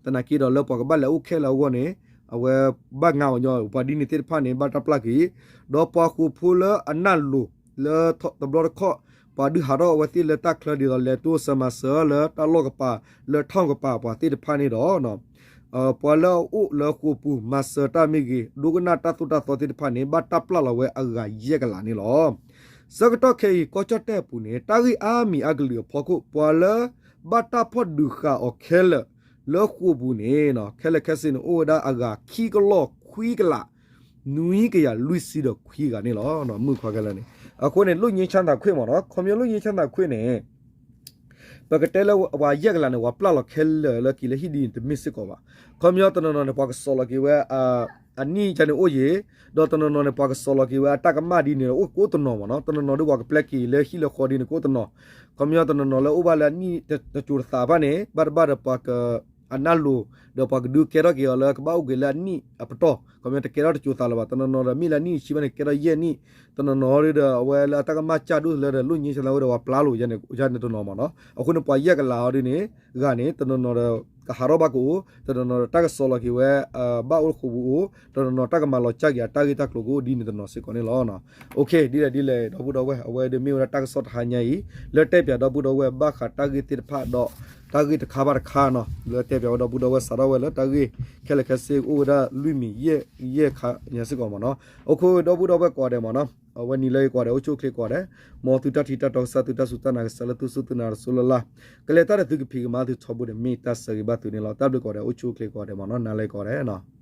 သနာ်က့ဒီးလၢပှၤကဘၣ်လဲၤအိၣ်ခဲလၢာ်အဂီၢ်န့ၣ် အဝဲဘၣ်ငါအီၤညီ ပှၤဒ်န့ၣ်သ့ၣ်တဖၣ်န့ၣ် ဘၣ်တၢ်ပျၢ်က့ၤ ဒီးပှၤဃိာ်ဖိလၢအနၢ်လိၤ လၢတဘျီတခီၣ် ပှၤဒုးဟးထီၣ်အဝဲသ့ၣ်လၢတၢ်ချၢဒ်သိး လဲၤတိစၢၤမၤစၢၤလၢတၢ်လီၢ်ကပၤ လၢထီၣ်ကပၤပှၤသ့ၣ်တဖၣ်န့ၣ်ဒီး ပှၤလၢအအိၣ်လၢဃိာ်ပူၤ မၤစၢၤတၢ်မ့ၢ်ဂ့ၤ, ဒိကနၣ်တၢ်သိၣ်တၢ်သီသ့ၣ်တဖၣ်န့ၣ် ဘၣ်တၢ်ပျၢ်လီၤဝဲအဂၤယဲၢ်ကလးန့ၣ်လီၤ. ဆၢကတီၢ်ခဲအံၤ ကီၢ်ကၠီၣ်တဲၣ်အပူၤန့ၣ် တၢ်ဂ့ၢ်အါမံၤအါကလုာ်အဖီခိၣ် ပှၤလၢဘၣ်တၢ်ဖီၣ်ဒုးဃာ်အီၤခဲလၢာ် လၢဃိာ်ပူၤန့ၣ် ခဲလၢာ်ခဲဆ့န့ၣ် အိၣ်ဝဲဒၣ်အဂၤခံကလီၢ်ခွံကလး နွံကယၤလွံၢ်ဆံဒီးခွံဂၤန့ၣ်လီၤ. မုၣ်ခွါခဲလၢာ်န့ၣ် အဃိန့ၣ် လွတ်ငြိမ်းချမ်းသာခွင့်မ့ၢ်နီၤ, ခီပညီ လွတ်ငြိမ်းချမ်းသာခွင့်န့ၣ် ပကတဲလၢပှၤယဲၢ်ကလးန့ၣ် ပှၤပျၢ်လီၤခဲလၢာ်လၢက့ၤလၢဟံၣ်ဒ်န့ၣ် တမ့ၢ်စ့ၢ်ကီးဘၣ်. ခီပညီတနီၤနီၤန့ၣ် ပှၤကစီၣ်လီၤက့ၤဝဲ အနံၣ်ကန့ၣ်အိၣ်ယံၤ, ဒီးတနီၤနီၤန့ၣ် ပှၤကစီၣ်လီၤက့ၤဝဲအတၢ်ကမၣ်ဒ်န့ၣ် အိၣ်ကအိၣ်တနီၤမ့ၢ်နီၤ, တနီၤနီၤဒီးပှၤကပျဲက့ၤလၢဟံၣ်လၢဃီဒ်န့ၣ် ကအိၣ်တနီၤ, ခီပညီတနီၤနီၤလၢအိၣ်ဘၣ်လၢအနံၣ်တစိၤတသးဘၣ်န့ၣ် ဘၣ်တဘၣ်ဒီးပှၤက အနၢ်လိၤ ဒီးပှၤကဒုးကဲထီၣ်က့ၤအီၤလၢကဘၣ်အိၣ်က့ၤလၢအနံၣ်အပတီၢ်, ခီပညီတကဲထီၣ်တစိၤသးလၢၤဘၣ်, တနီၤနီၤဒီးမ့ၢ်လၢနံၣ်တဆံဘၣ်န့ၣ် ကဲထီၣ်ယဲၢ်နံၣ်, တနီၤနီၤဒီးအဝဲလၢအတၢ်ကမၣ်စၢ်ဒိၣ်လၢဒီး လွတ်ငြိမ်းချမ်းသာခွင့်ဒီးပှၤပျၢ်လိာ်ယဲၢ်န့ၣ်တနီၤမ့ၢ်နီၤ, အဃိန့ၣ် ပှၤယဲၢ်ကလးအီၤဒ်န့ၣ် ဂၤန့ၣ် တနီၤနီၤဒီး ကဟးထီၣ်ဘၣ်ကအိၣ်, တနီၤနီၤဒီးတၢ်ကစီၣ်လီၤက့ၤဝဲ ဘၣ်အိၣ်ဃိာ်ပူၤအိၣ်, တနီၤနီၤတၢ်ကမၤလီၤစၢ်က့ၤအတၢ်ဂ့ၢ်တၢ်ကျိၤကအိၣ်ဒ်န့ၣ်တနီၤစ့ၢ်ကီးန့ၣ်လီၤ. ဒ်လဲၣ်ဒ်လဲၣ် ဒီပုၢ်ဒီဝဲၢ် အဝဲဒၣ်မ့ၢ်ဝဲဒၣ်တၢ်ကစီၣ်တဟါညါအံၤ လၢတဲပၠးဒီပုၢ်ဒီဝဲၢ်ဘၣ်ဃးတၢ်ဂ့ၢ်သ့ၣ်တဖၣ်ဒီး တၢ်ဂ့ၢ်တခါဘၣ်တခါနီၤ လၢတဲပၠးဝဲဒီပုၢ်ဒီဝဲၢ်စးထီၣ်ဝဲလၢတၢ်ဂ့ၢ် ခဲလၢာ်ခဲဆ့ကအိၣ်ဝဲဒၣ်လွံၢ်မံၤယဲၢ်ခါညါစ့ၢ်ကီးမ့ၢ်နီၤ, အဃိဒီပုၢ်ဒီဝဲၢ်ကိးဂၤဒဲးမ့ၢ်နီၤ, အဝဲနံၤလၢယကိးဂၤဒဲး အိၣ်ဆူၣ်အိၣ်ချ့ကိးဂၤဒဲး, မ်သုတၢ်ထံၣ်တၢ်တီကစၢ် သုတၢ်စူၢ်တၢ်နာ်ကစၢ်လၢသုစူၢ်သုနာ်တစိၤလၢ်လၢ်, ကလဲၤတၢ်ဒီးသုကဖံးကမၤသုထီဘိန့ၣ် မ့ၢ်တၢ်ဆၢဂ့ၤဘၣ်သုန့ၣ်လီၤ. တၢ်ဘျုးကိးဂၤဒဲး အိၣ်ဆူၣ်အိၣ်ချ့ကိးဂၤဒဲးမ့ၢ်နီၤ, နၤလၢယကိးဂၤဒဲး